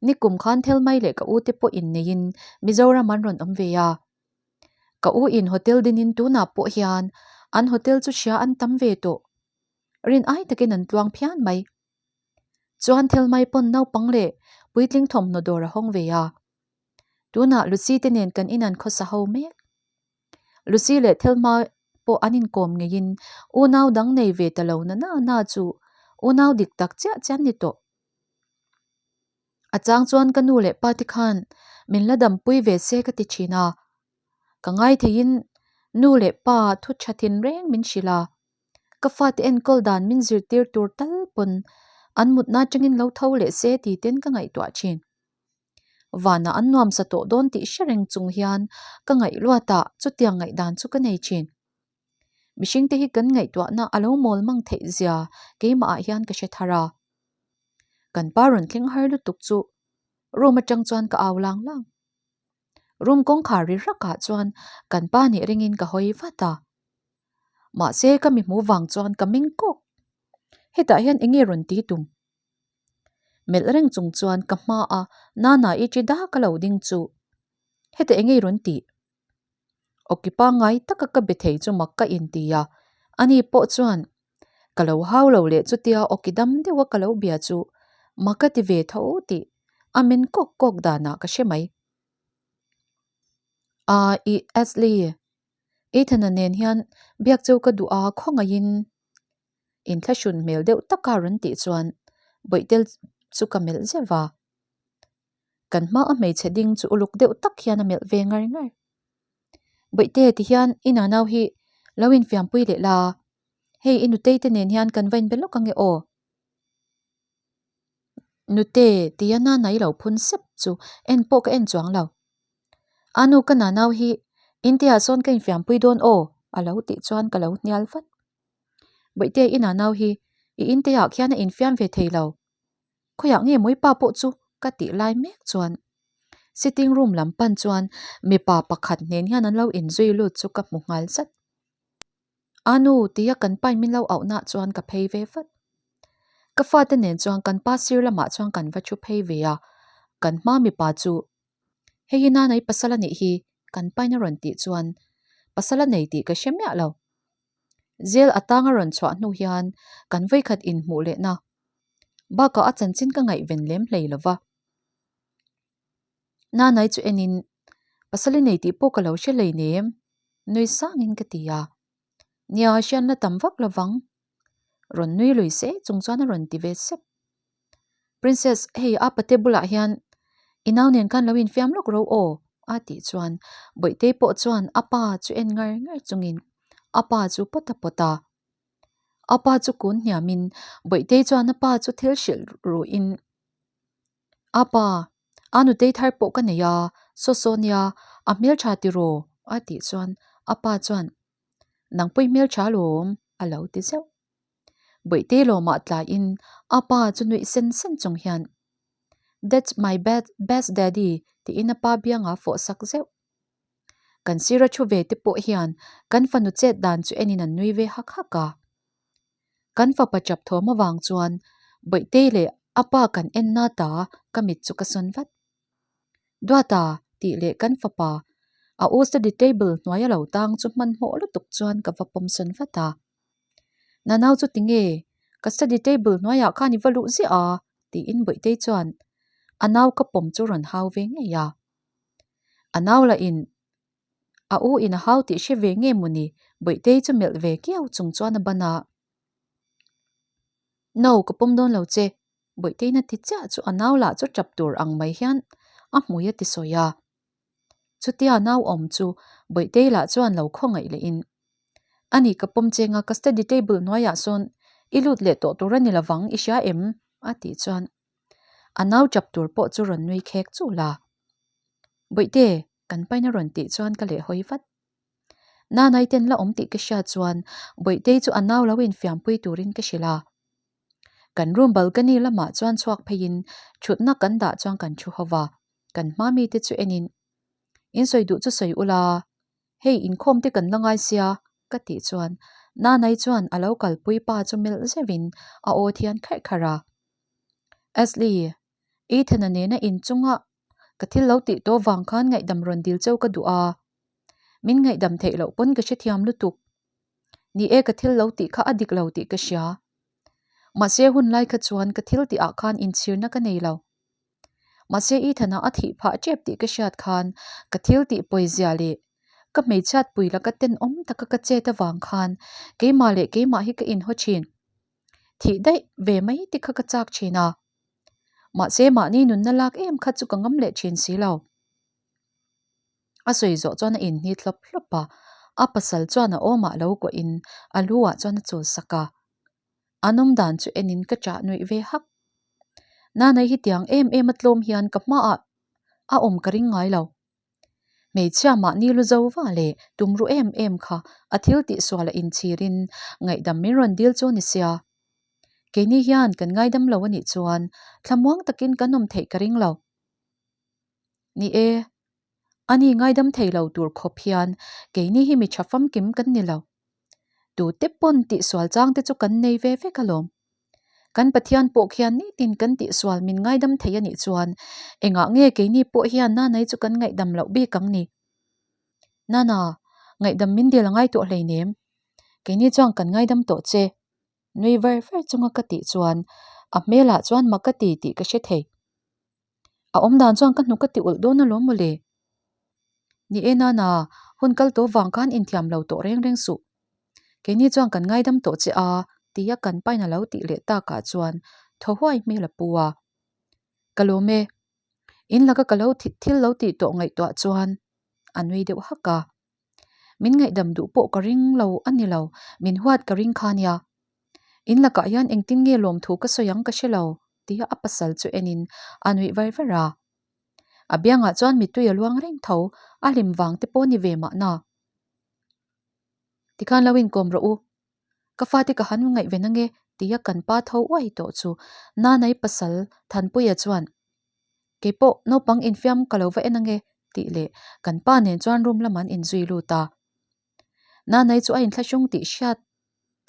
Nikum khan Thelmai leh ka u te pawh inneiin Mizoram an rawn awm ve a. Ka u in hotel dinin tunah pawh hian an hotel chu hria an tam ve tawh. Rin ai takin an tluang phian mai. Chuan Thelmai pawn naupang leh puitling thawmhnaw dawr a hawng ve a. Tunah Lucy te nen kan in an khawsa ho mek. Lucy leh Thelma pawh an inkawm ngeiin unau dang nei ve ta lo na na na chu unau dik tak chiah chiah an ni tawh. A chang chuan ka nu leh pa te khan min la dampui ve se ka ti thin a, ka ngaitheiin nu leh pa thu tha thin reng min hrilh a, ka fate enkawl dan min zirtir tur tal pawn an mutna atangin lo tho leh se ti ten ka ngaihtuah thin. Vanah an nuamsa tawh dawn tih hre reng chung hian ka ngaih luatah chutiang ngaihdan chu ka nei thin. Mihringte hi kan ngaihtuahna a lo mawl mang theih zia keimahah hian ka hre thar a. Kan pa rawn thleng har lutuk chu room atang chuan ka au lang lang. Room kawngkhar ri rakah chuan kan pa nih ringin ka hawi vat a. Mahse ka mi hmuh vang chuan ka meng kawk. Hetah hian eng nge rawn ti tum? Melh reng chung chuan ka hma a Nana i chi dak a lo ding chu. Heta eng nge i rawn tih? Awki pangngai taka ka be thei chu mak ka inti a, ani pawh chuan ka lo hau lo leh chutia awki dam deuha ka lo bia chu mak ka ti ve tho tih a men kawk kawk danah ka hre mai. Aa i Ashley, Ethan-a nen hian biak cheu ka duh a khawngaihin inthlahrun hmel deuh taka rawn tih chuan bawihtel chu ka melh zeuh va. Kan hma a hmeichhe ding chu uluk deuh tak hian a melh ve ngar ngar. Bawihte ti hian i nanau hi lo infiampui leh la, hei i nutei te nen hian kan va inbe lawk ange aw. Nute tia nanai lo phun sep chu en pawh ka en chuang lo. A nu ka nanau hi intiah sawn ka infiampui dawn aw a lo tih chuan ka lo hnial vat. Bawihte i nanau hi i intiah khian a infiam ve thei lo. Khawiah nge mawi pa pawh chu ka tih lai mek chuan sitting room lam pan chuan mipa pakhat hnen hian an lo inzui lut chu ka hmu nghal zat. A nu tia kan pain min lo auh nah chuan ka phei ve vat. Ka fate nen chuan kan pa sir lamah chuan kan va thu phei ve a, kan hma mipa chu hei hi nanai pasal a nih hi kan pain a rawn tih chuan pasal a nei tih ka hre miah lo. Zel atang a rawn chhuah hnu hian kan vawikhat inhmuh lehna Bakah a chanchin ka ngaihven lem hlei lo va. Nanai chu enin, Pasal i nei tih pawh ka lo hre hlei nem, nui sangin ka ti a. Nia, hriatna tam vak lo vang. Rawn nui lui se chung chuan a rawn ti ve sep. Princess, hei a pate bulah hian i nau nen khan lo infiam lawk ro aw, a tih chuan Bawihtei pawh chuan a pa chu en ngar ngar chungin a pa chu pawt a pawt a. A pa chu kun hniamin Bawihtei chuan a pa chu thil hrilh ruhin, A pa, a nutei thar pawh ka nei a, saw saw nia, a hmeltha tiraw? a tih chuan a pa chuan, Nang pawh i hmeltha alawm, a lo ti zeuh. Bawihtei lawmah tlaiin a pa chu nuih sen sen chung hian, That's my best daddy tiin a pa biangah a fawh sak zeuh. Kan sira thu ve te pawh hian kan fanu chet dan chu enin an nui ve hak hak a. Kan fapa chap thawm avang chuan Bawihtei leh a pa kan en na ta ka mit chu ka sawn vat. Duata tih leh kan fapa a u study table hnuai a lo tang chu hmanhmawh lutuk chuan ka va pawm sawn vat a. Nanau chu tinge ka study table hnuaiah khan i va luh ziah a tiin Bawihtei chuan a nau ka pawm chu rawn hau ve ngei a. A nau lah in a u in a hau tih hre ve nge mawni Bawihtei chu melh ve kiau chung chuan a ban a. No, ka pawm dawn lo che, Bawihteiin a ti chiah chu a nau lah chu tap tur ang mai hian a hmui a ti sawi a. Chutia nau awm chu Bawihtei lah chuan lo khawngaih leh in, Ani ka pawm cheng a, ka study table hnuaiah sawn i lut leh tawh tur a ni lovang i hria em? a tih chuan A nau chap tur pawh chu rawn nui khek chu la. Bawihte, kan pain a rawn tih chuan ka lehhawi vat. Nanai ten la awm tih ka hriat chuan Bawihtei chu a nau lo infiampui turin ka hrilh a. Kan room balcony lamah chuan chhuak pheiin thutna kan dah chuan kan thu ho va, kan hma mite chu enin, In sawi duh chu sawi ula, Hei inkhawm te kan la ngai sia ka tih chuan Nanai chuan a lo kalpui pa chu melh zeuhin a aw thian kharh kharh a. Ashley, Ethan-a nena inchunga ka thil lo tih tawh vang khan ngaihdam rawn dil cheu ka duh a, min ngaihdam theih loh pawn ka hrethiam lutuk. Ni e ka thil lo tih kha a dik lo tih ka hria. Mahse hun lai kha chuan ka thil tih ah khan inchhirna ka nei lo. Mahse Ethan-a a thih phah tep tih ka hriat khan ka thil tih pawizia leh ka hmeichhiat pui laka tenawm taka ka chet avang khan keimah leh keimah hi ka inhaw thin. Thih daih ve mai te kha ka chak thin a. Mahse mahni nunna lak em kha chu ka ngam leh thin si lo. A sawi zawh chuan a inhnit hlawp hlawp a, a pasal chuan a awmah lo kuahin a lu ah chuan a chul sak a. An awm dan chu enin ka chah nuih ve hak. Nanai hi tiang em em a tlawm hian ka hmaah a awm ka ring ngai lo. Hmeichhia mahni lu zo va leh tumru em em kha a thil tihsual a inchhirin ngaihdam min rawn dil chu a ni sia. Keini hian kan ngaidam lo a nih chuan thlamuang takin kan awm theih ka ring lo. Ni e, ani ngaidam thei lo tur khawp hian keini hi mi tha famkim kan ni lo. Tute pawn tihsual chang te chu kan nei ve vek alawm. Kan Pathian pawh khian nitin kan tihsual min ngaidam thei a nih chuan engah nge keini pawh hian Nanai chu kan ngaihdam loh bik ang ni? Nana, ngaihdam min dil a ngai tawh hleinem. Keini chuan kan ngaidam tawh che. Nui var var chunga ka tih chuan a hmelah chuan mak ka ti tih ka hre thei. A awm dan chuan ka hnuk ka ti ulh dawn alawm mawle. Ni e Nana, hun kal tawh vang khan inthiam lo tawh reng reng suh. Keini chuan kan ngaidam tawh che a, tia kan pain a lo tih leh takah chuan thaw huai hmel a pu a. Ka lawm e. In laka ka lo thil lo tih tawh ngaihtuah chuan a nui deuh hak a. Min ngaihdam duh pawh ka ring lo a ni lo, min huat ka ring kha nia. In lakah hian engtin nge lawmthu ka sawi ang ka hre lo, tia a pasal chu enin a nuih var var a. A biangah chuan mittui a luang reng tho, a hlim vang te pawh ni ve mahna. Tikhan lo inkawm rawh u, Ka fate ka han ngaihven ange tia kan pa tho uai tawh chu Nanai pasal Thanpuia chuan Keipawh naupang infiam ka lo va en ange tih leh kan pa nen chuan room lam an inzui lut a. Nanai chu a inthlahrung tih hriat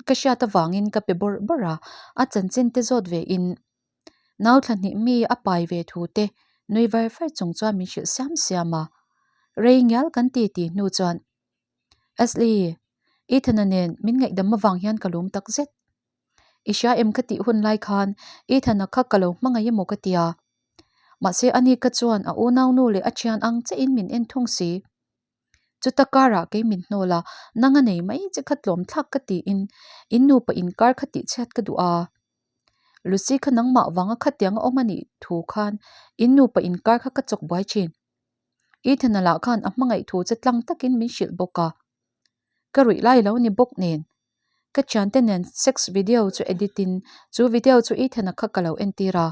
ka hriat avangin ka pe bawrh bawrh a, a chanchin te zawt ve in nau thla hnih mi a pai ve thu te nui var var chung chuan min hrilh siam siam a. Rei ngial kan ti ti hnu chuan Ashley, Ethan-a nen min ngaihdam avang hian ka lawm tak zet. I hria em ka tih hun lai khan Ethan-a kha ka lo hmangaih emaw ka tia. Mahse ani ka chuan a unaunu leh a thian ang chiahin min en thung si. Chuta karah kei min hnawl a, nang a nei mai che kha tlawm thlak ka tiin in nupa inkar kha tihchhiat ka duh a. Lucy kha nangmah vanga khatiang a awm a nih thu khan in nupa inkar kha ka chawk buai thin. Ethan-a lah khan a hmangaih thu che tlang takin min hrilh bawk a. Ka ruih lai lo ni bawk nen. Ka thiante nen sex video chu edit in chu video chu Ethan-a kha ka lo entir a.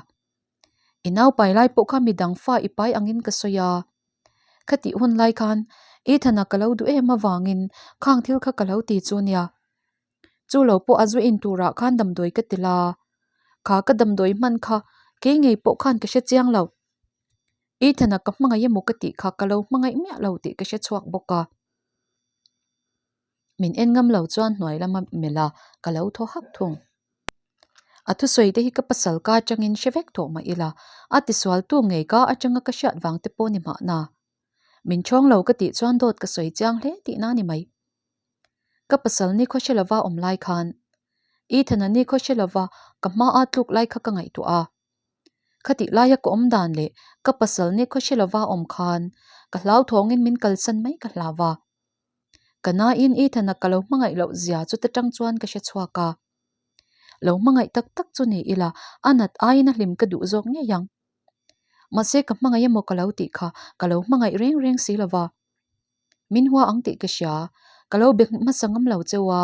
I naupai lai pawh kha midang fa i pai angin ka sawi a. Khatih hun lai khan Ethan-a ka lo duh em avangin khang thil kha ka lo ti chu nia. Chu lo pawh a zu in turah khan damdawi ka ti la. Kha ka damdawi hman kha kei ngei pawh khan ka hre chiang lo. Ethan-a ka hmangaih emaw ka tih kha ka lo hmangaih miah lo tih ka hre chhuak bawk a. Min en ngam lo chuan hnuai lama melh a, ka lo thaw hak thung. A thusawi te hi ka pasal ka atangin hre vek tawh mah ila, a tisual tu ngei ka atanga ka hriat vang te pawh ni mahna. Min thawng lo ka tih chuan dawt ka sawi chiang hle tihna ni mai. Ka pasal ni khaw hre lova awm lai khan Ethan-a ni khaw hre lova ka hmaa tluk lai kha ka ngaihtuah a. Khatih laia ka awm dan leh ka pasal ni khaw hre lova awm khan ka hlauthawngin min kalsan mai ka hlau a. Ka nain Ethan-a ka lo hmangaih loh zia chuta tang chuan ka hre chhuak a. Lo hmangaih tak tak chu ni ila a nat aiin a hlim ka duh zawk ngei ang. Mahse ka hmangaih emaw ka lo tih kha ka lo hmangaih reng reng si lova. Min hua ang tih ka hria, ka lo be hmasa ngam lo cheu a.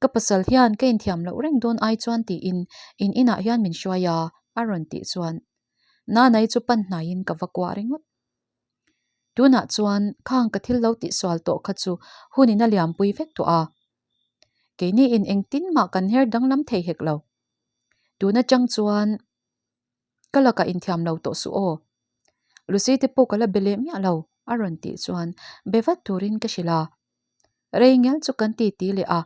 Ka pasal hian ka inthiam loh reng dawn ai chuan tiin in inah hian min hruai a, a rawn tih chuan Nanai chu pan hnaiin ka va kuah ringawt. Tunah chuan khang ka thil lo tihsual tawh kha chu hunin a liampui vek tawh a. Keini in engtin mah kan her danglam thei hek lo. Tun atang chuan Ka lakah inthiam lo tawh suh aw. Lucy te pawh ka la be leh miah lo, a rawn tih chuan be vat turin ka hrilh a. Rei ngial chu kan ti ti leh a,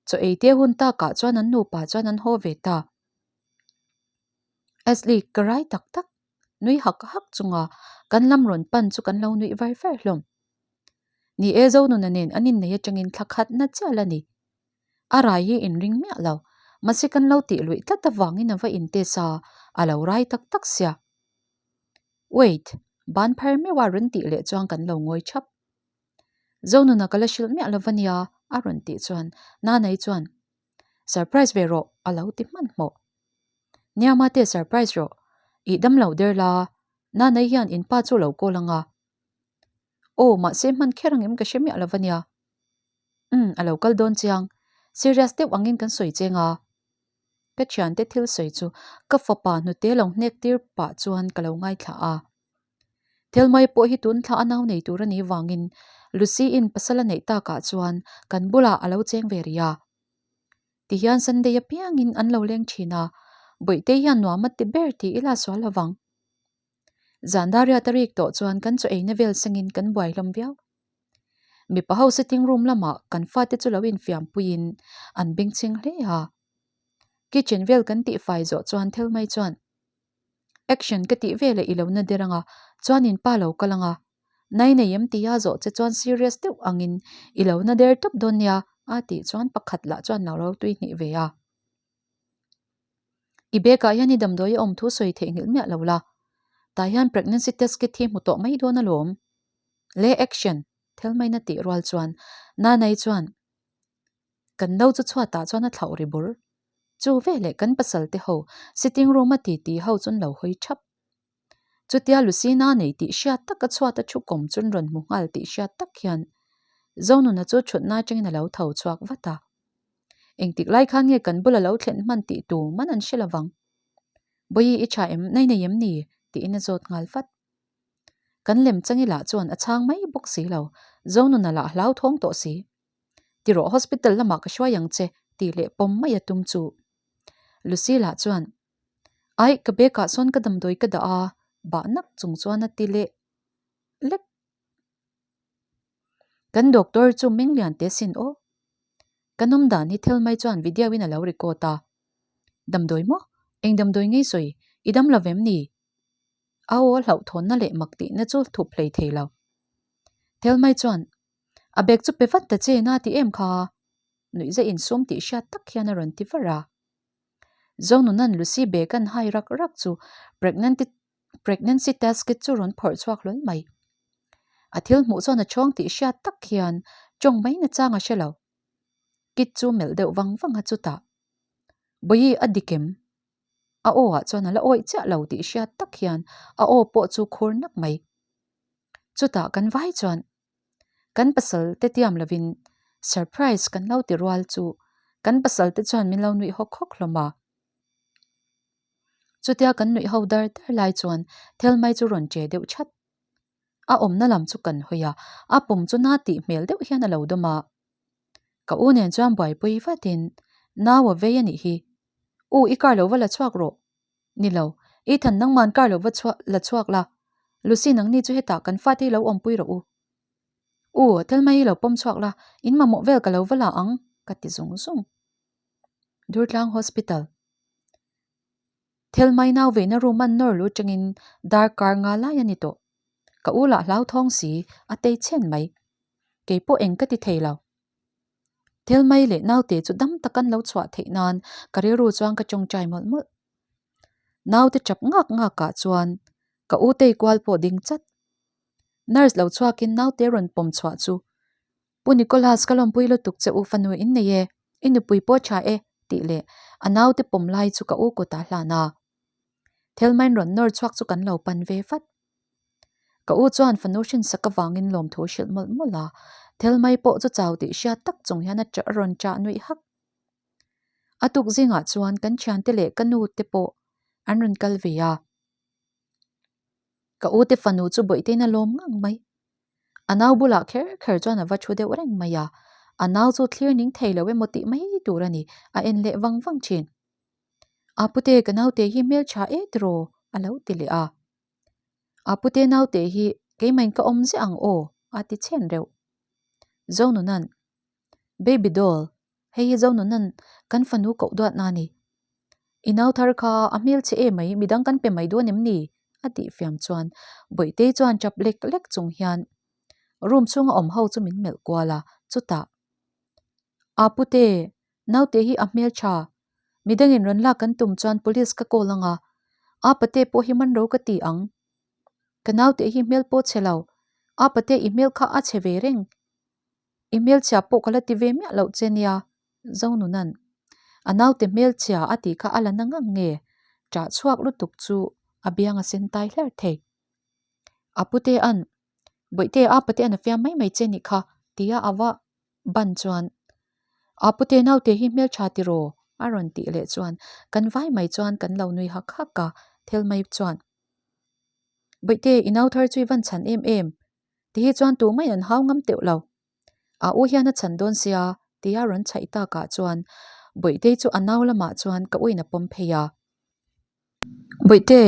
chaw ei te hun takah chuan an nupa chuan an haw ve ta. Ashley ka rai tak tak nui hak hak chunga kan lam rawn pan chu kan lo nuih var var hlawm. Ni e Zonuna nen an innei atangin thla khat na chiah la ni. A rai hi inring miah lo, mahse kan lo tih luih tlat avangin a va intest a, a lo rai tak tak sia. Wait, ban phar meuh a rawn tih leh chuan kan lo ngawi thap. Zonuna ka la hrilh miah lo va nia a rawn tih chuan Nanai chuan Surprise ve rawh a lo ti hmanhmawh. Nia mate surprise rawh, ih dam lo der la, Nanai hian in pa chu lo call anga. Aw mahse hman kher angem ka hre miah lo va nia. Umm a lo kal dawn chiang, serious deuh angin kan sawi cheng a. Ka thiante thil sawi chu ka fapa hnute lo hnek tir pah chuan ka lo ngaithla a. Thelmai pawh hi tun thla a nau nei tur a nih vangin Lucy-in pasal a neih takah chuan kan bulah a lo cheng ve rih a. Tihian Sunday apiangin an lo leng thin a, Bawihtei hian nuam a ti ber tih ila sual lovang. Zan Daria ta rik tawh chuan kan chaw eina vel sengin kan buai hlawm viau. Mipa ho sitting room lamah kan fate chu lo infiam puiin an bengchheng hle a. Kitchen vel kan tihfai zawh chuan Thelmai chuan Action ka tih veleh i lo na der anga, chuan in pa lo kal anga. Nai nei em tia zawh che chuan serious deuh angin i lo na der tawp dawn nia a tih chuan pakhat lah chuan lo lo tui hnih ve a. I bag ah hian i damdawi a awm thu sawi theih nghilh miah lo la, tah hian pregnancy test kit hi hmu tawh mai dawn alawm. Le action Thelmaina tih rual chuan Nanai chuan Kan no chu chhuatah chuan a thlauh ri bur. Chu veleh kan pasal te ho sitting room a titi ho chuan lo hawi thap. Chutia Lucina nei tih hriat taka chhuata thu kawm chuan rawn hmu nghal tih hriat tak hian Zonuna chu thutna atangin a lo tho chhuak vat a. Engtik lai khan nge kan bula lo thlen hman tih tu man an hre lovang. Bawihi i tha em, nei nei em ni? tiin a zawt nghal vat. Kan lem changi lah chuan a chhang mai bawk si lo, Zonuna lah hlauthawng tawh si. Ti rawh hospital lamah ka hruai ang che tih leh pawm mai a tum chu. Lucy lah chuan, Aih, ka bag ah sawn ka damdawi ka dah a, bah nak chung chuan a ti leh lek. Kan doctor chu meng lian teh sin aw. Kan awm dan hi thil mai chuan video in a lo record a. Damdawi maw? Eng damdawi ngei sawi? I dam lo vem ni? A aw a hlauhthawnna leh mak tihna chu thup hlei thei lo. Thil mai chuan, A bag chu pe vat ta che na ti em kha? Nuihza insum tih hriat tak hian a rawn ti var a. Zonunan Lucy bag an hai rak rak chu pregnancy test kit chu rawn phawrh chhuak hlawl mai. A thil hmuh chuan a chhawng tih hriat tak hian tawng mai nachang a hre lo. Kit chu melh deuh vang vang a chutah, Bawihi a dik em? A aw ah chuan a la awih chiah lo tih hriat tak hian a aw pawh chu khur nak mai. Chutah kan vai chuan kan pasal te tiam lovin surprise kan lo ti rual chu kan pasal te chuan min lo nuih hawk hawk hlawm a. Chutia kan nuih ho dar dar lai chuan Thelmai chu rawn che deuh chat. A awmna lam chu kan hawi a, a pum chu na tih hmel deuh hian a lo dawm a. Ka u nen chuan buaipui vatin nau a vei a nih hi. U i car lo va la chhuak rawh. Ni lo, Ethan nangman car lo va chhuah la chhuak la, Lucy nangni chu hetah kan fate hi lo awmpui rawh u. U, Thelma hi lo pawm chhuak la, in mamawh vel ka lo va la ang, ka ti zung zung. Durtlang Hospital. Thelmai nau veina room an nawr lu tangin dar kar nga lai a ni tawh. Ka u lah hlauthawng si, a tei chhen mai. Kei pawh eng ka ti thei lo. Thelmai leh naute chu dam tak an lo chhuah theih nan ka rilru chuan ka tawngtai mawlh mawlh. Naute tap ngak ngak ah chuan ka u tei kual pawh ding chat. Nurse lo chhuakin naute rawn pawm chhuah chu Pu Nicholas ka lawmpui lutuk che u fanu in nei e, i nupui pawh tha e tih leh a naute pawm lai chu ka u kutah hlan a. Thelmain rawn nawr chhuak chu kan lo pan ve vat. Ka u chuan fanu hrinsak avangin lawmthu hrilh mawlh mawlh a, Thelmai pawh chu chau tih hriat tak chung hian a rawn chah nuih hak. A tuk zingah chuan kan thiante leh ka nu te pawh an rawn kal ve a. Ka u te fanu chu Bawihtein a lawm ngang mai. A nau bulah kher kher chuan a va thu deuh reng mai a, a nau chu thlir ning thei lo emaw tih mai tur a ni, a en leh vang vang thin. A pute ka naute hi hmeltha e tiraw? a lo ti leh a. A pute naute hi keimahin ka awm ziah ang aw a ti chhen reuh. Zonunan, Baby doll, hei hi Zonunan kan fanu koh duatna a ni. I nau thar kha a hmel che em mai, midang kan pe mai dawn em ni? a tih fiam chuan Bawihtei chuan tap lek lek chung hian room chhunga awm ho chu min melh kual a, chutah A pute, naute hi a hmel tha, midangin rawn lak kan tum chuan police ka call anga, a pate pawh hi man ro ka ti ang. Ka naute hi hmel pawh chhe lo, a pate i hmel kha a chhe ve reng. I hmelchhia pawh ka la ti ve miah loh che nia, Zonunan a naute hmelchhia a tih kha a la na ngang nge? Ṭah chhuak lutuk chu a biang a sen tai hler thei. A putea'n, Bawihte, a patea'n a fiam mai mai che nih kha, tia a va ban chuan, A pute naute hi hmelṭha tiraw? a rawn tih leh chuan kan vai mai chuan kan lo nui hak hak a, Thelmai chuan, Bawihte, i nau thar chu i van chhan em em, Ti hi chuan tu mai an hau ngam teuh lo. A u hian a chhan dawn sia tia rawn chhaih takah chuan Bawihtei chu a nau lamah chuan ka uin a pawm phei a. Bawihte,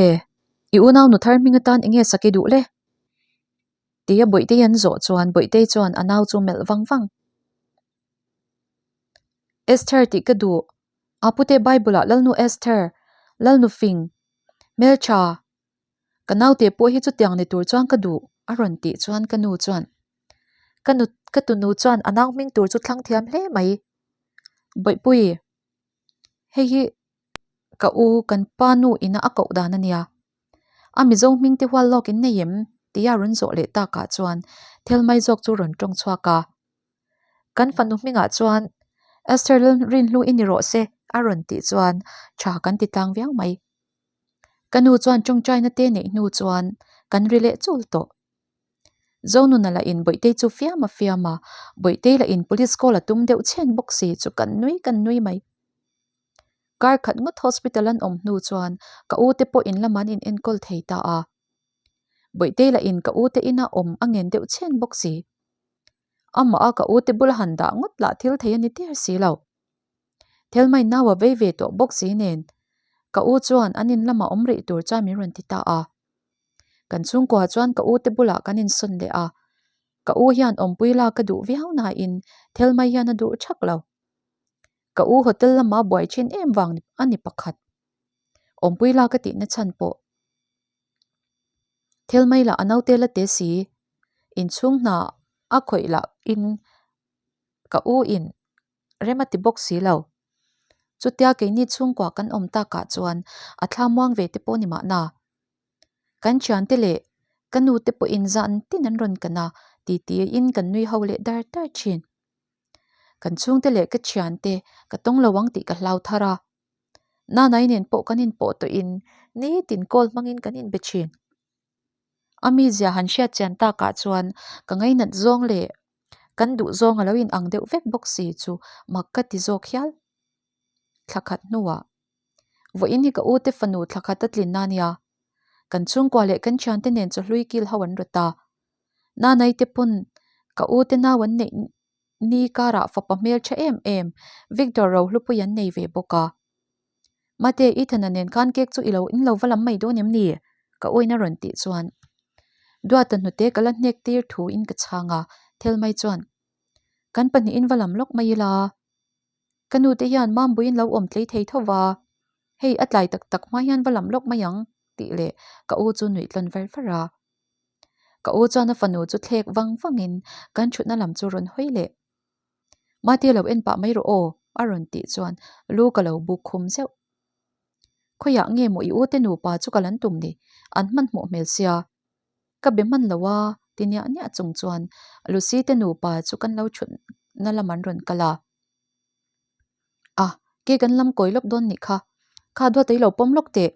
i unau nu thar hming atan enge sak i duh le? Tia Bawihtei an zawh chuan Bawihtei chuan a nau chu melh vang vang. Esther tih ka duh, a pute Bible-ah Lalnu Esther, Lalnu fing, hmeltha, Ka naute pawh hi chutiang ni tur chuan ka duh a rawn tih chuan ka nu chuan ka nu ka tunu chuan a nau hming tur chu thlang thiam hle mai. Bawihpui, hei hi ka u kan pa nu ina a koh dan a nia. A Mizo hming te hual lawk in nei em? tia rawn zawh leh takah chuan thil mai zawk chu rawn tawng chhuak a. Kan fanu hmingah chuan Esther Lalrinhlu i ni rawh se a rawn tih chuan tha kan ti tlang viau mai. Ka nu chuan tawngtaina te neih hnu chuan kan ri leh chul tawh. Zonuna lah in Bawihtei chu fiam a fiam a, Bawihtei lah in police call a tum deuh chhen bawk si chu kan nui kan nui mai. Kar khat ngawt hospital an awm hnu chuan ka u te pawh in lamah an in enkawl thei ta a. Bawihtei lah in ka u te ina awm a ngen deuh chhen bawk si. Amah a ka u te bula han dah ngawt lah thil thei a ni der si lo. Thelmai nau a vei ve tawh bawk si nen ka u chuan an in lamah awm rih tur chuan min rawn ti ta a. Kan chhungkua chuan ka u te bulah kan insawn leh a, ka u hian awmpui lak ka duh viau nain Thelmai hian a duh thak lo. Ka u hotel lama buai thin em vang a ni pakhat. Awmpui lak ka tihna chhan pawh Thelmai lah a naute la te si, inchhung hna a khawih lah in ka u in rem a ti bawk si lo. Chutia keini chhungkua kan awm takah chuan a thla muang ve te pawh ni mahna. Kan thiante leh ka nu te pawhin zan tin an rawn kan a, titiin kan nui ho leh dar dar thin. Kan chhungte leh ka thiante ka tawng lo ang tih ka hlau thar a. Nanai nen pawh kan inpawh tawhin nitin call hmangin kan inbe thin. A mizia han hriat chian takah chuan ka ngainat zawng leh kan duh zawng a lo in ang deuh vek bawk si chu mak ka ti zawk hial. Thla khat hnuah vawiin hi ka u te fanu thla khat a tlinna a nia. Kan chhungkua leh kan thiante nen chawhlui kil ho an rawt a. Nanai te pawn ka u te nau an neih ni karah fapa hmel tha em em Victor Rohlupui an nei ve bawk a. Mate, Ethana nen khan cake chu i lo in lo va lam mai dawn em ni? Ka uina rawn tih chuan Duata hnute ka la hnek tir thu in ka chhang a, Thelmai chuan Kan pahnihin va lam lawk mai ila, ka nute hian Mambuiin lo awm tlei thei tho va, hei a tlai tak tak hma hian va lam lawk mai ang tih leh ka u chu nuih tlawn var var a. Ka u chuan a fanu chu thlek vang vangin kan thutna lam chu rawn hawi leh. Mate lo en pah mai rawh aw a rawn tih chuan lu ka lo buk khum zeuh. Khawiah nge maw i u te nupa chu ka lan tum ni, an hmanhmawh hmel sia. Ka be hman lo a ti niah niah chung chuan Lucy te nupa chu kan lo thutna lam an rawn kal a. A, ke kan lam kawi lawk dawn nih kha, kha duat ei lo pawm lawk teh.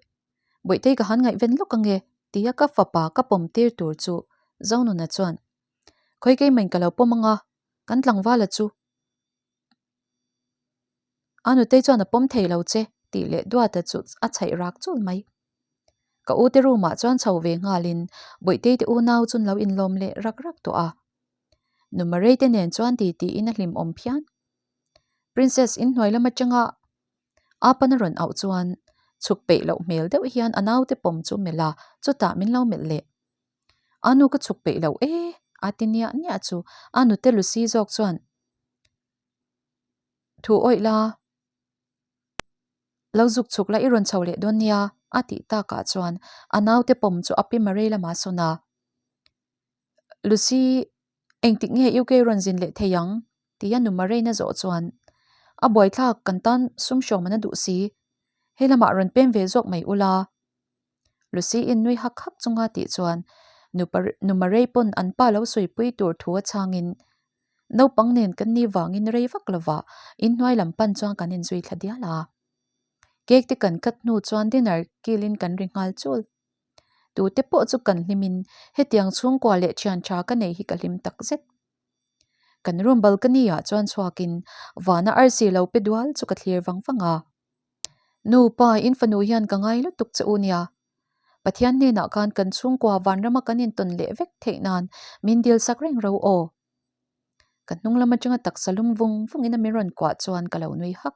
Bawihtei ka han ngaihven lawk ange tia ka fapa ka pawm tir tur chu Zonuna chuan Khawi keimahin ka lo pawm anga kan tlangvala chu a nutei chuan a pawm thei lo che tih leh Duata chu a chhaih rak chul mai. Ka u te room ah chuan chho ve nghalin Bawihtei te unau chu an lo inlawm leh rak rak tawh a. Nu Marei te nen chuan ti tiin a hlimawm phian. Princess inhnuai lam atanga A pana rawn auh chuan chhuk peih loh hmel deuh hian a naute pawm chu melh a, chutah min lo melh leh. A nu ka chhuk peih loh e a ti niah niah chu a nute Lucy zawk chuan thu awih la. Lo zuk chhuk la i rawn chho leh dawn nia, a tih takah chuan a naute pawm chu a pi Marei lamah a sawn a. Lucy, engtik nge UK rawn zin leh thei ang? tia nu Mareina zawh chuan a buaithlak kan tan sum hrawm an a duh si, he lamah rawn pem ve zawk mai ula. Lucy in nui hak hak chunga tih chuan nu Marei pawn an pa lo sawipui tur thu a chhangin Naupang nen kan ni vangin rei vak lova inhnuai lam pan chuan kan inzui thla dial a. Cake te kan cut hnu chuan dinner kilin kan ri nghal chul. Tute pawh chu kan hlimin hetiang chhungkua leh thian tha ka nei hi ka hlim tak zet. Kan room balcony ah chuan chhuakin vana arsi lo pe dual chu ka thlir vang vang a. Nu pa in fanu hian ka ngai lutuk che u nia. Pathian hnenah khan kan chhungkua vanrama kan intawn leh vek theih nan min dil sak reng ro aw. Ka hnung lam atanga taksa lum vung vung in a min rawn kuah chuan ka lo nui hak.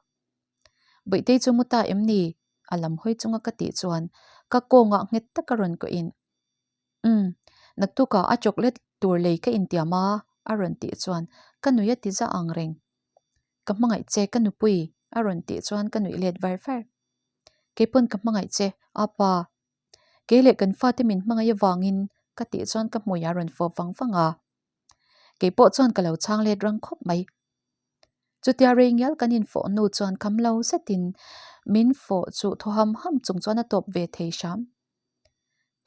Bawihte chu mu ta em ni? A lam hawi chunga ka tih chuan ka kawngah nghet taka rawn kuah in Umm, naktukah a chocolate tur lei ka intiam a a rawn tih chuan ka nui a ti za ang reng. Ka hmangaih che ka nupui a rawn tih chuan ka nuih let var var. Keipawn ka hmangaih che a pa. Kei leh kan fate min hmangaih avangin ka tih chuan ka hmui a rawn fawp vang vang a. Keipawh chuan ka lo chhang let rang khawp mai. Chutia rei ngial kan infawh hnu chuan kham lo zetin min fawh chu thaw ham ham chung chuan a tawp ve thei hram.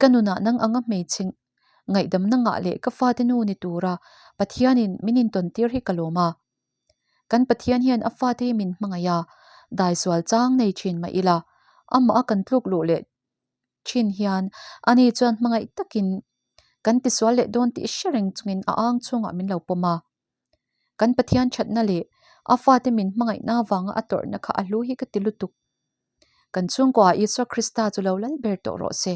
Ka nunah nang anga hmeichhe ngaihdamna ngah leh ka fate nu ni tura Pathianin min intawn tir hi ka lawm a. Kan Pathian hian a fate hi min hmangaih a, daisual chang nei thin mah ila, amah a kan tluk luh leh thin hian ani chuan hmangaih takin kan tisual leh dawn tih hre reng chungin a ang chhungah min lo pawm a. Kan Pathian thatna leh a fate min hmangaihna avanga a tawrhna kha a hlu hi ka ti lutuk. Kan chhungkuaah Isua Krista chu lo lal ber tawh rawh se.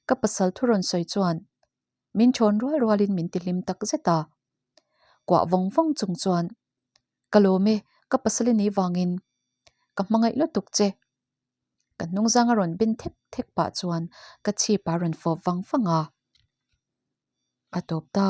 Ka pasal thu rawn sawi chuan min thawn rual rualin min tihlim tak zet a. Kuah vawng vawng chung chuan, Ka lawm e, ka pasal i nih vangin ka hmangaih lutuk che. Ka hnungzang a rawn bin thek thek pah chuan ka chhip a rawn fawp vang vang a. A tawp ta.